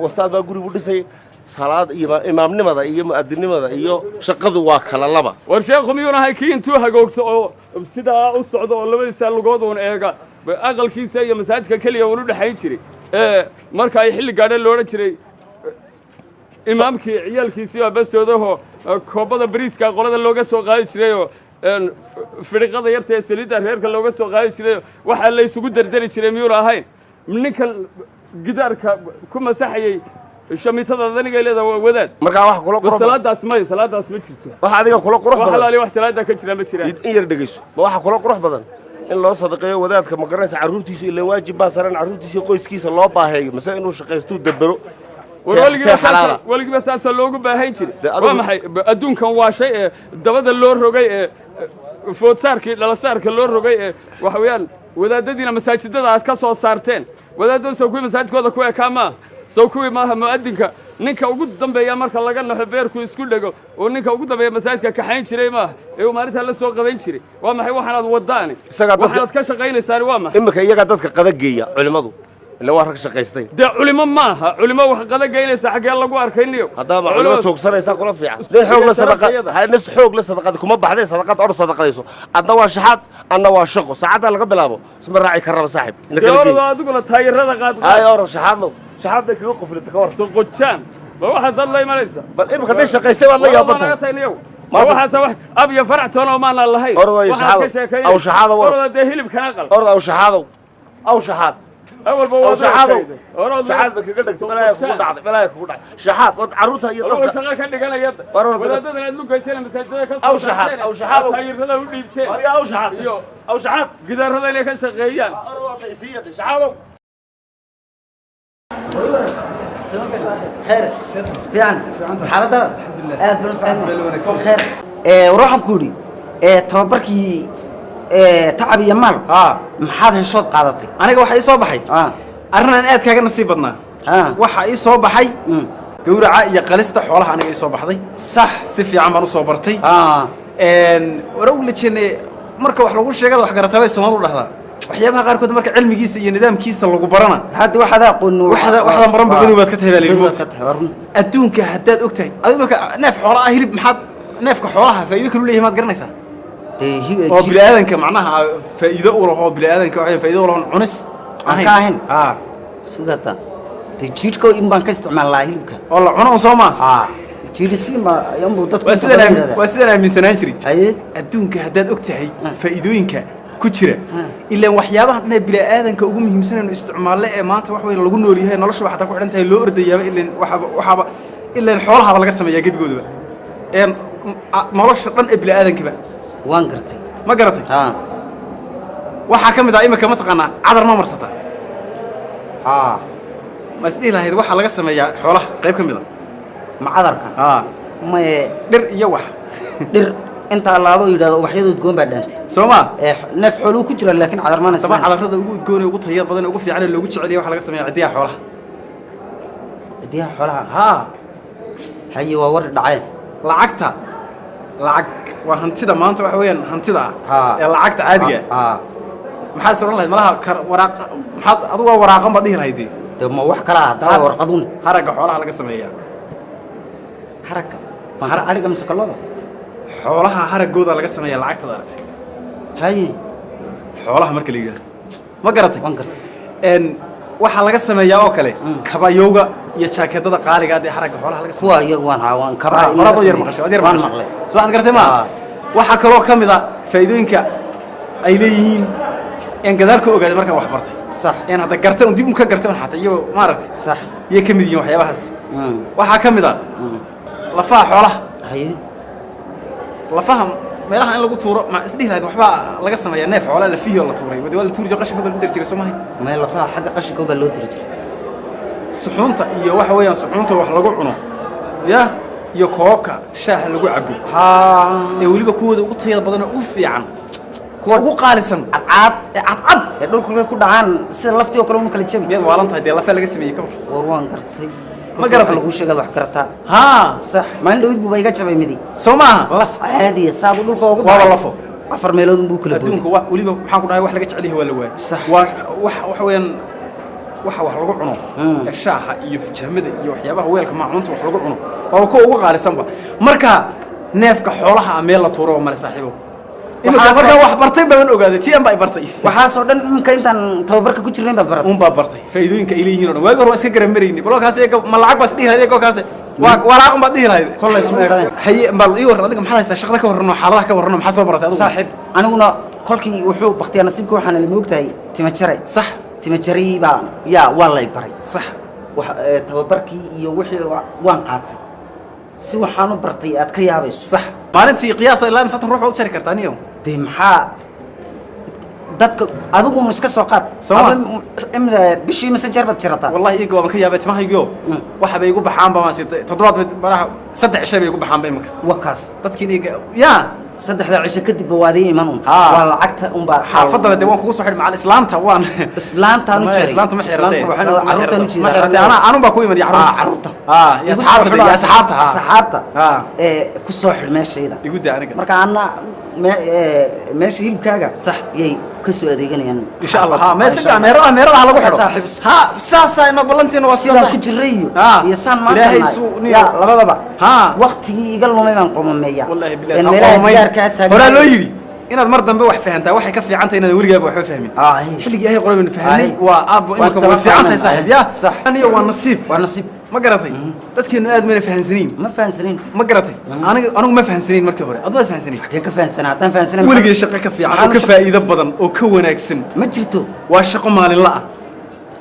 wastaad baa guri buu dhisayay. Salaad iyo imaamnimada iyo mu'adinimada iyo shaqadu waa kala laba. War sheekhu miyuun ahay kii intuu hagoogto oo sidaa u socdo oo labadiisa lugood uun eega, aqalkiisa iyo masaajidka keliya uun u dhexayn jiray, ee marka ay xilli gaadha lo odhan jiray imaamkii ciyaalkiisii baa bastoodahoo koobada bariiska qolada looga soo qaadi jirayoo fidhiqada yarta ee saliidda reerka looga soo qaadi jirayoo waxaa la isugu derderi jiray, miyuuna ahayn ninkan gidaarka ku masaxayey shamiitada danigay leedahay waa wadaad? Markaa waxa kula qurux salaadaas may, salaadaas ma jirto. Waxa adiga kula qurux wax badan alaali wax salaada ka jira ma jiraan. In yar dhegeyso. Ma waxa kula qurux badan in loo sadaqeeyo wadaadka, ma garanaysa, carruurtiisa? Ilaa waajib baa saran carruurtiisa iyo qoyskiisa loo baaheeyo, mise inuu shaqaystuu dabero? War weligiiba saasaa loogu baahan jiray. Waa maxay adduunkan waa shay ee dabada loo rogay ee foodsaarkii dhalasaarka loo rogay ee waxa weeyaan wadaadadiina masaajidada aad ka soo saarteen. Wadaadada soo kuwii masaajidkooda ku ekaa maaha? Soo kuwii maaha mu'adinka ninka ugu dambeeya marka laga naxo beerku isku dhego oo ninka ugu dambeeya masaajidka kaxayn jiray maaha ee uu maalintaa la soo qadan jiray? Waa maxay waxaanaad wadaani? Isagaa dadka waxaanaad ka shaqaynaysaani waa maxay? Iminka iyagaa dadka qada geeya culimmadu, ila waa rag shaqaystay. Dee culimo maaha. Culimo wax qada geynaysa xaggee lagu arkayniyo? Haddaaba culimo toogsanaysaa kula fiican. Nin xoog la sadaqa, nin xoog la sadaqada kuma baxday. Sadaqad or sadaqadayso. Adna waa shaxaad, adna waa shaqo. Saacadda laga bilaabo isma raaci ka raba saaxib. Ina dee kala ordo geey. Adiguna taayirada qaad. Ay orod shaxaadlow, shaxaad bay kaga quflita ka war. Soqojaan ma waxaasaad la imanaysa? Bal imika nin shaqaystay baad la yaaban tahay. Ma waxaasa wax ab iyo farac toona oo maanaan lahayn. Orod ay Waxaad ka shaxaadow. sheekaynaysa. Aw shaxaadow orod. Oroda dee hilibkana qal. Orod aw shaxaadow, aw shaxaad. Awalba aw waa shaxaadow. Orod shaxaad bay kaga dhagtay. Balaaya kugu dhacday, balaaya kugu dhacday. Shaxaad wad carruurta iyo Adoo dadka shaqo ka dhiganaya. War orod. Wadaadadan aad lugayseen masaajidada ka soo Aw shaxaad, saarteen, aw shaxaadow. aad taayirada u dhiibteen. War yaa aw shaxaad. Iyo aw shaxaad. Gidaarada inay ka shaqeeyaan. Shaxaadow. خير fiican xaaladada aad baan u fiican khayr. Ee war waxaan ku yidhi ee tababarkii ee tacab iyo maal maxaad heshood qaadatay? Aniga waxa ii soo baxay arrin aan aad kaaga nasiib badnaa. Waxa ii soo baxay gowraca iyo qalista xoolaha aniga ii soo baxday. Sax, si fiican baan usoo bartay. War og la jeene marka wax lagu sheegada wax garataa bay Soomaalidu dhahdaa. Waxyaabaha qaarkood marka cilmigiisa iyo nidaamkiisa lagu barana hadda waxaad aqoon waxda maran ba madow baad ka tahay baa la yidhi. Madow baad ka tahay, waa run. Adduunka haddaad og tahay adigu marka neef xoolaha ah hilib, maxaad neefka xoolaha faa'iido kalu leeyahay maad garanaysaa? Oo bini'aadanka macnaha faa'iido u laho, bini'aadanka waxay faa'iido u lahoon cunis aan ka ahayn sugata dee jidhka in baan ka isticmaalnaa hilibka oo la cuno un soo maa jidhisiin baa ayuunbuu dadku waa inta sidaan badan aamin- waa yidhahdaa. sidaan aaminsanaan jiray. Adduunka haddaad og tahay faa'iidooyinka ku jira, ilaan waxyaabaha dhan ee bini'aadanka ugu muhiimsan aynu isticmaalno ee maanta wax weyn lagu nool yahay, nolosha waxataa ku xidhan tahay, loo ordayaaba, ilaan waxaaba ilaan xoolahaba laga sameeyaa gebigoodaba ee nolosha dhan ee bini'aadankaba. Waan gartay. Ma garatay? Waxaa ka mid ah imika mataqaanaa cadar ma marsataa? Ma isdhihi lahayd waxaa laga sameeyaa xoolaha qayb ka mid a? Ma cadarka? Maye. Dhir iyo wax dhir intaa laado yidhahdo ubaxyada udgoon baa dhaantay. Soo ma neef xooluu ku jira laakiin cadar maana. Sabaa cadarada ugu udgoon ee ugu tayada badan ee ugu fiican ee loogu jecel yahay waxaa laga sameeyaa cidiyaha xoolaha. Cidiyaha xoolaha? Haa. Haye, waa war dhacay. Lacagta, lacag waa hantida maanta waxa weeyaan hantida ah ee lacagta caadiga ah. Maxaad is odhan lahayd malaha kar waraaq maxaad adigu waa waraaqan baad dhihi lahayd? Dee ma wax kala ah haddaa warqadun. Haragga xoolaha laga sameeyaa. Haragga ma har adhiga mise kalooda? Xoolaha haraggooda laga sameeyaa lacagtada aragtay. Haye. Xoolaha marka la yidhaahdo ma garatay? Waan gartay. Waxaa laga sameeyaa oo kale kabayowga iyo jaakeedada qaaliga ah ee haragga xoolaha laga sameeyo. Kuwa iyagu waan haa waan kabaha in horaad laga oo yar sameeyo. Maqashay, waad yar Waan maqashay. maqlay. Soo waxaad garatay ma? Waxaa kaloo ka mid ah faa'iidooyinka ay leeyihiin Een gadaal ka ogaaday markaan wax bartay. Sax. Een hadda gartay un dib un ka gartay un xataa iyagoo maaragtay. Sax. Iyay ka mid yihiin waxyaabahaas. Waxaa ka mid ah lafaha xoolaha. Haye. Lafaha meelaha in lagu tuuro ma isdhihi lahayd waxbaa laga sameeyaa neef xoolaha lafihii oo la tuuray. Wadi waa la tuuri jiray, qashinka baa lagu dari jiray, soo mahay? Meel lafaha xagga qashinka baa loo diri jiray. Suxuunta iyo waxa weeyaan suxuunta wax lagu cuno ya iyo koobka shaaha lagu cabo ee weliba kuwooda ugu tayada badan oo ugu fiican, kuwa ugu qaalisan, cadcad ee cadcad ee dhulka kolkay ku dhacaan sida laftii oo kale uma kala jabi. Miyaad waalan tahay? Dee lafaa laga sameeyey ka war. War waan gartay. Ma garatay? Lagu sheegad wax garataa. Haa. Sax, maalin dhawid buuba iga jabay midi. Soo maaha? Laf caadiya saadu dhulka ugu waaba dhacay. Lafo. Afar meelood unbuu kala booday. Adduunka waa weliba waxaan ku dhahay wax laga jecel yahay waa la waayay. Sax. Waa wax waxa weeyaan waxa wax lagu cuno ee shaaha iyo fijamada iyo waxyaabaha weelka maacuunta wax lagu cuno waaba kuwa ugu qaalisanba. Marka neefka xoolaha ah meel la tuuro male saaxiibow. Iminka markaa wax bartay baan ogaaday, tii an baa i bartay. Waxaasoo dhan iminka intaan tababarka ku jirnayn baad baratay. Un baa bartay faa'iidooyinka ay leeyihiin oo dhan. Waagi hore waa iska garamarayni balkaas eega ma lacag baa is dhihi lahayd eego kaas waa walaaq un baad dhihi lahayd. Kollay isma eedhadeen. Haye, bal ii warran adiga, maxaad haysaa? Shaqada ka warrano, xaaladaha ka warrano, maxaad soo baratay adigu? Saaxiib, aniguna kolkii wuxuu baktiyaa nasiibka waxaana la moogtahay tima jare. Sax. Tima jarihii baa yaa waa lay baray. Sax. Wax tababarkii iyo wixii waan qaatay, si waxaan u bartay aad ka yaabayso. Sax. Maalintii qiyaasoo ilaa imsaatan ruux baad u jari kartaa niyow? Dee maxaa dadka adiguna iska soo qaad. Soo ma? Imida bishii mise jeer baad jirataa? Wallahi iiga waan ka yaabay timahaygiyo waxa bay igu baxaanba waan siitay toddobaad mid baraha 3 cisho bay igu baxaanba iminka. Waa kaas. Dadkiin iiga yaa saddexda cisho kadib ba waadii iman un. Haa. Waa lacagta unbaa. Xaafadana dee waan kugu soo xidhi macal islaanta waan islaantaan u Ma, jaray. Islaanta ma xiratay. Islaanta waxaan carruurtaan u Ma jeedaa. xiratay, anaa anun baa ku iman iyo Ah, carruurta. Carruurta. Haa, iyo Igu soo asxaabta xidho. iyo asxaabta, haa. Asxaabta. Haa. Ee ku soo xidh meeshayda. Igu daa aniga. Marka anna meesha hilibkaaga sax yay ka soo adeeganayaan. Insha Allah. Haa, meesha fiican, meerada meerada ha lagu xidho. Saaxiib. Haa, saasaa inoo ballanteena waa sidaan sidaas. Ku jiray iyo Haa. iyo saan maanta Ilaahay nahay. suu niyo. Ya labadaba Haa. waqtigii iga lumay baan qomameeya. Wallahi billahi. Een Ha meelaha qomayn. gidaarkaa taagan. Horaa loo yidhi inaad mar dambe wax fahantaa waxay ka fiican tahay inaad weligaaba waxba fahmin. Xilligii Ilaahay qoray baynu fahanay. Ay. Waa aabbo Waa imika isdaba way fiican tahay fahmeen. saaxiib ya. Sax. Aniga waa nasiib. Waa nasiib. Ma garatay? Dadkeenu aad mayna fahansanayn. Ma fahansanayn. Ma garatay? Aniga anigu ma fahansanayn markii hore. Aduu maad fahansanayn. Xagee ka fahansanaa? Haddaan fahansanayn weligay shaqo ka fiican oo ka faa'iido badan oo ka wanaagsan ma jirto. Waa shaqo maalinla ah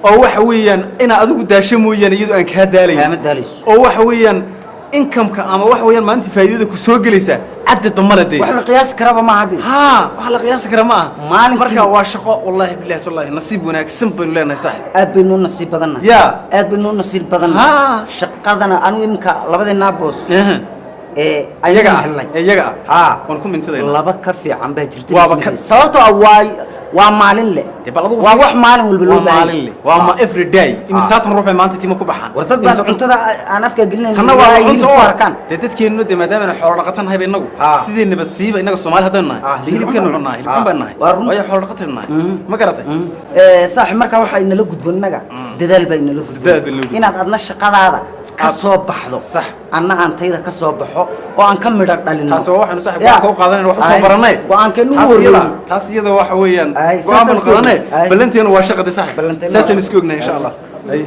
oo waxa weeyaan inaad adigu daasho mooyaane iyadoo aan kaa daalayn. Kaama daalayso. Oo waxa weeyaan inkamka ama waxa weeyaan maalintii faa'iidada ku soo gelaysaa cadadba male dee. Wax la qiyaasi karaba maaha dee. Haa, wax la qiyaasi kara ma aha. Maalinkii marka waa shaqo wallaahi billahi tallahi nasiib wanaagsan baynu leenahay saaxiib. Aad baynu u nasiib badannahay. Ya. Aad baynu u nasiib badannahay. Haa. Shaqadana anigu iminka labadii boos ee Iyaga aynu ah, helnay. ee iyaga ah. Haa. Waan ku mintidayna. Laba ka fiican baa jirta. Waaba ka- sababtoo ah waa maalin le. Dee bal adigu Waa wax maalin walba loo waa baahan maalin le. Waa ma every day. Imisaatan ruux bay maanta timo ku baxaan. War dad baan cuntada aan afka gelinayn Tanna waa ilaa cunto hilib ku oo arkaan. Dee dadkeennu dee maadaama aynu xoolo dhaqato nahay ba innagu sideenaba siiba innaga Soomaali haddaynu nahay dee hilibkeenu cunnaa, hilibkan baan nahay. Waa run. Waayo xoolo dhaqataynu nahay. Ma garatay? Saaxiib, markaa waxaa inala gudboon innaga dadaal baa inala gudboon. Dadaal baa inala gudboon. Inaad adna shaqadaada ka soo baxdo. Sax. Anna aan tayda ka soo baxo oo aan ka midho dhalino. Taasi waa waxaynu saaxiib go'aan ka u qaadanayna wax u soo Ay, baranay. Go'aankeenu Taas ugu iyada horreeyey. taas iyada waxa weeyaan Ay, go'aan saasaan baynu isku qaadanay. ognahay. Ay. Ballanteenu waa shaqadii saaxiib. Ballanteenu Saasaynu waa- isku ognahay insha Allah. Ay.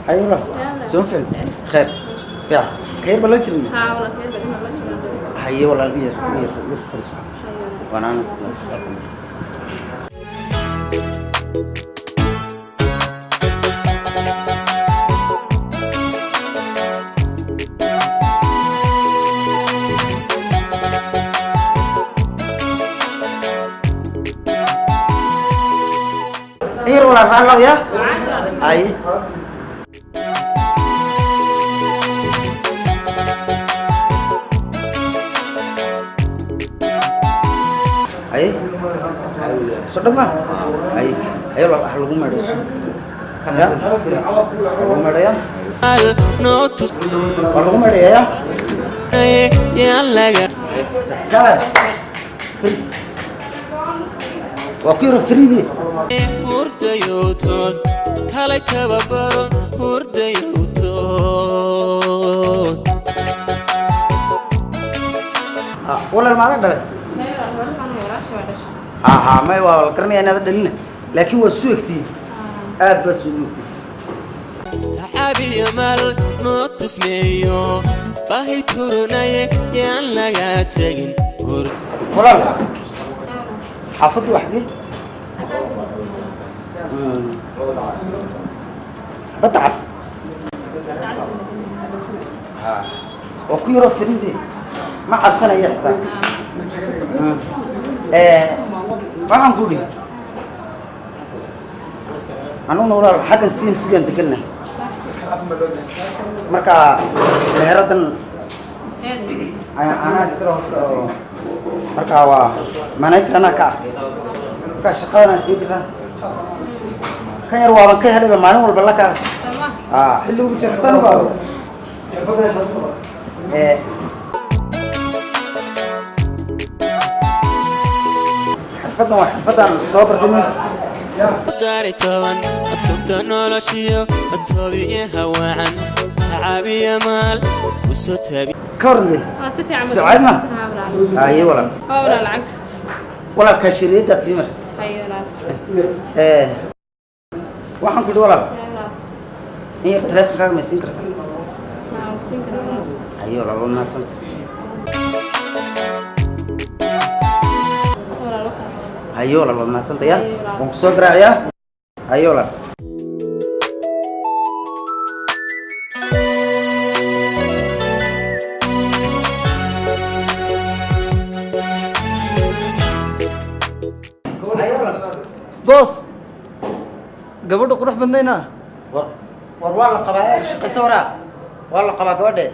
Aywa. Soo fiican. Khair. Fiican. Khayr baa loo jirnay. ها والله خير بعدين ما شاء الله. Haye walaal, yar yar yar fadhiiso. Wanaan. Yar walaal, raallo ya. Ay. Haye, soo dhag ma haye. Haye walaal, ah lagu meedhayso ya, waa lagu meedhaya, waa lagu meedhaya ya. Yaan laga Kale waa ku yaro fariidi. Hurdayow toos, kalay tababaro, hurdayow toos. Walaal, maadan dhalay? Ha ha, may, waa la garanaya inaad dhalina, laakiin waa suu egtiin, aad baad suu egtiin. Tacabiyo maal noo tusmeeyo, baahi turunaye yaan laga tegin. Walaal, xaafaddu waa xagee? Badda Cas. Ha, waa ku yaroo fariide, ma cabsanaya xitaa. Waxaan ku idhi, anuguna walaal xaggan CMC-gaan degannahay, marka meeradan anaa iskala horta oo marka waa manager anaa ka ah, marka shaqadan aan iskaga jirnaa. Kan yar waaban ka helayba, maalin walba la kaa xilli ugu jirtan baa. Xirfadan waa xirfadan soo bartay min Dari toban tubta noloshiyo toobiye hawaacan, tacabiyo maal kusoo tabi. Ka waran dee? Waa si fiican. Socod ma? Haa walaal. Haye walaal. Waa walaal lacagta. Walaal, kaashiriyadaad sii mar. Haye walaal. Waxaan ku idhi walaal, Haye walaal. in yar teleefonkaaga ma siin kartaa? Maa siin karaa. Haye walaal, waa mahadsanta. Walaal, waxaas. Haye walaal, waa mahadsanta ya. Haye walaal. Waan kusoo garaaciyaa. Haye walaal. Boos, gabadha qurux badnayna. War war, waa la qabaa ee shaqayso waraa, waa la qabaa gabadhe.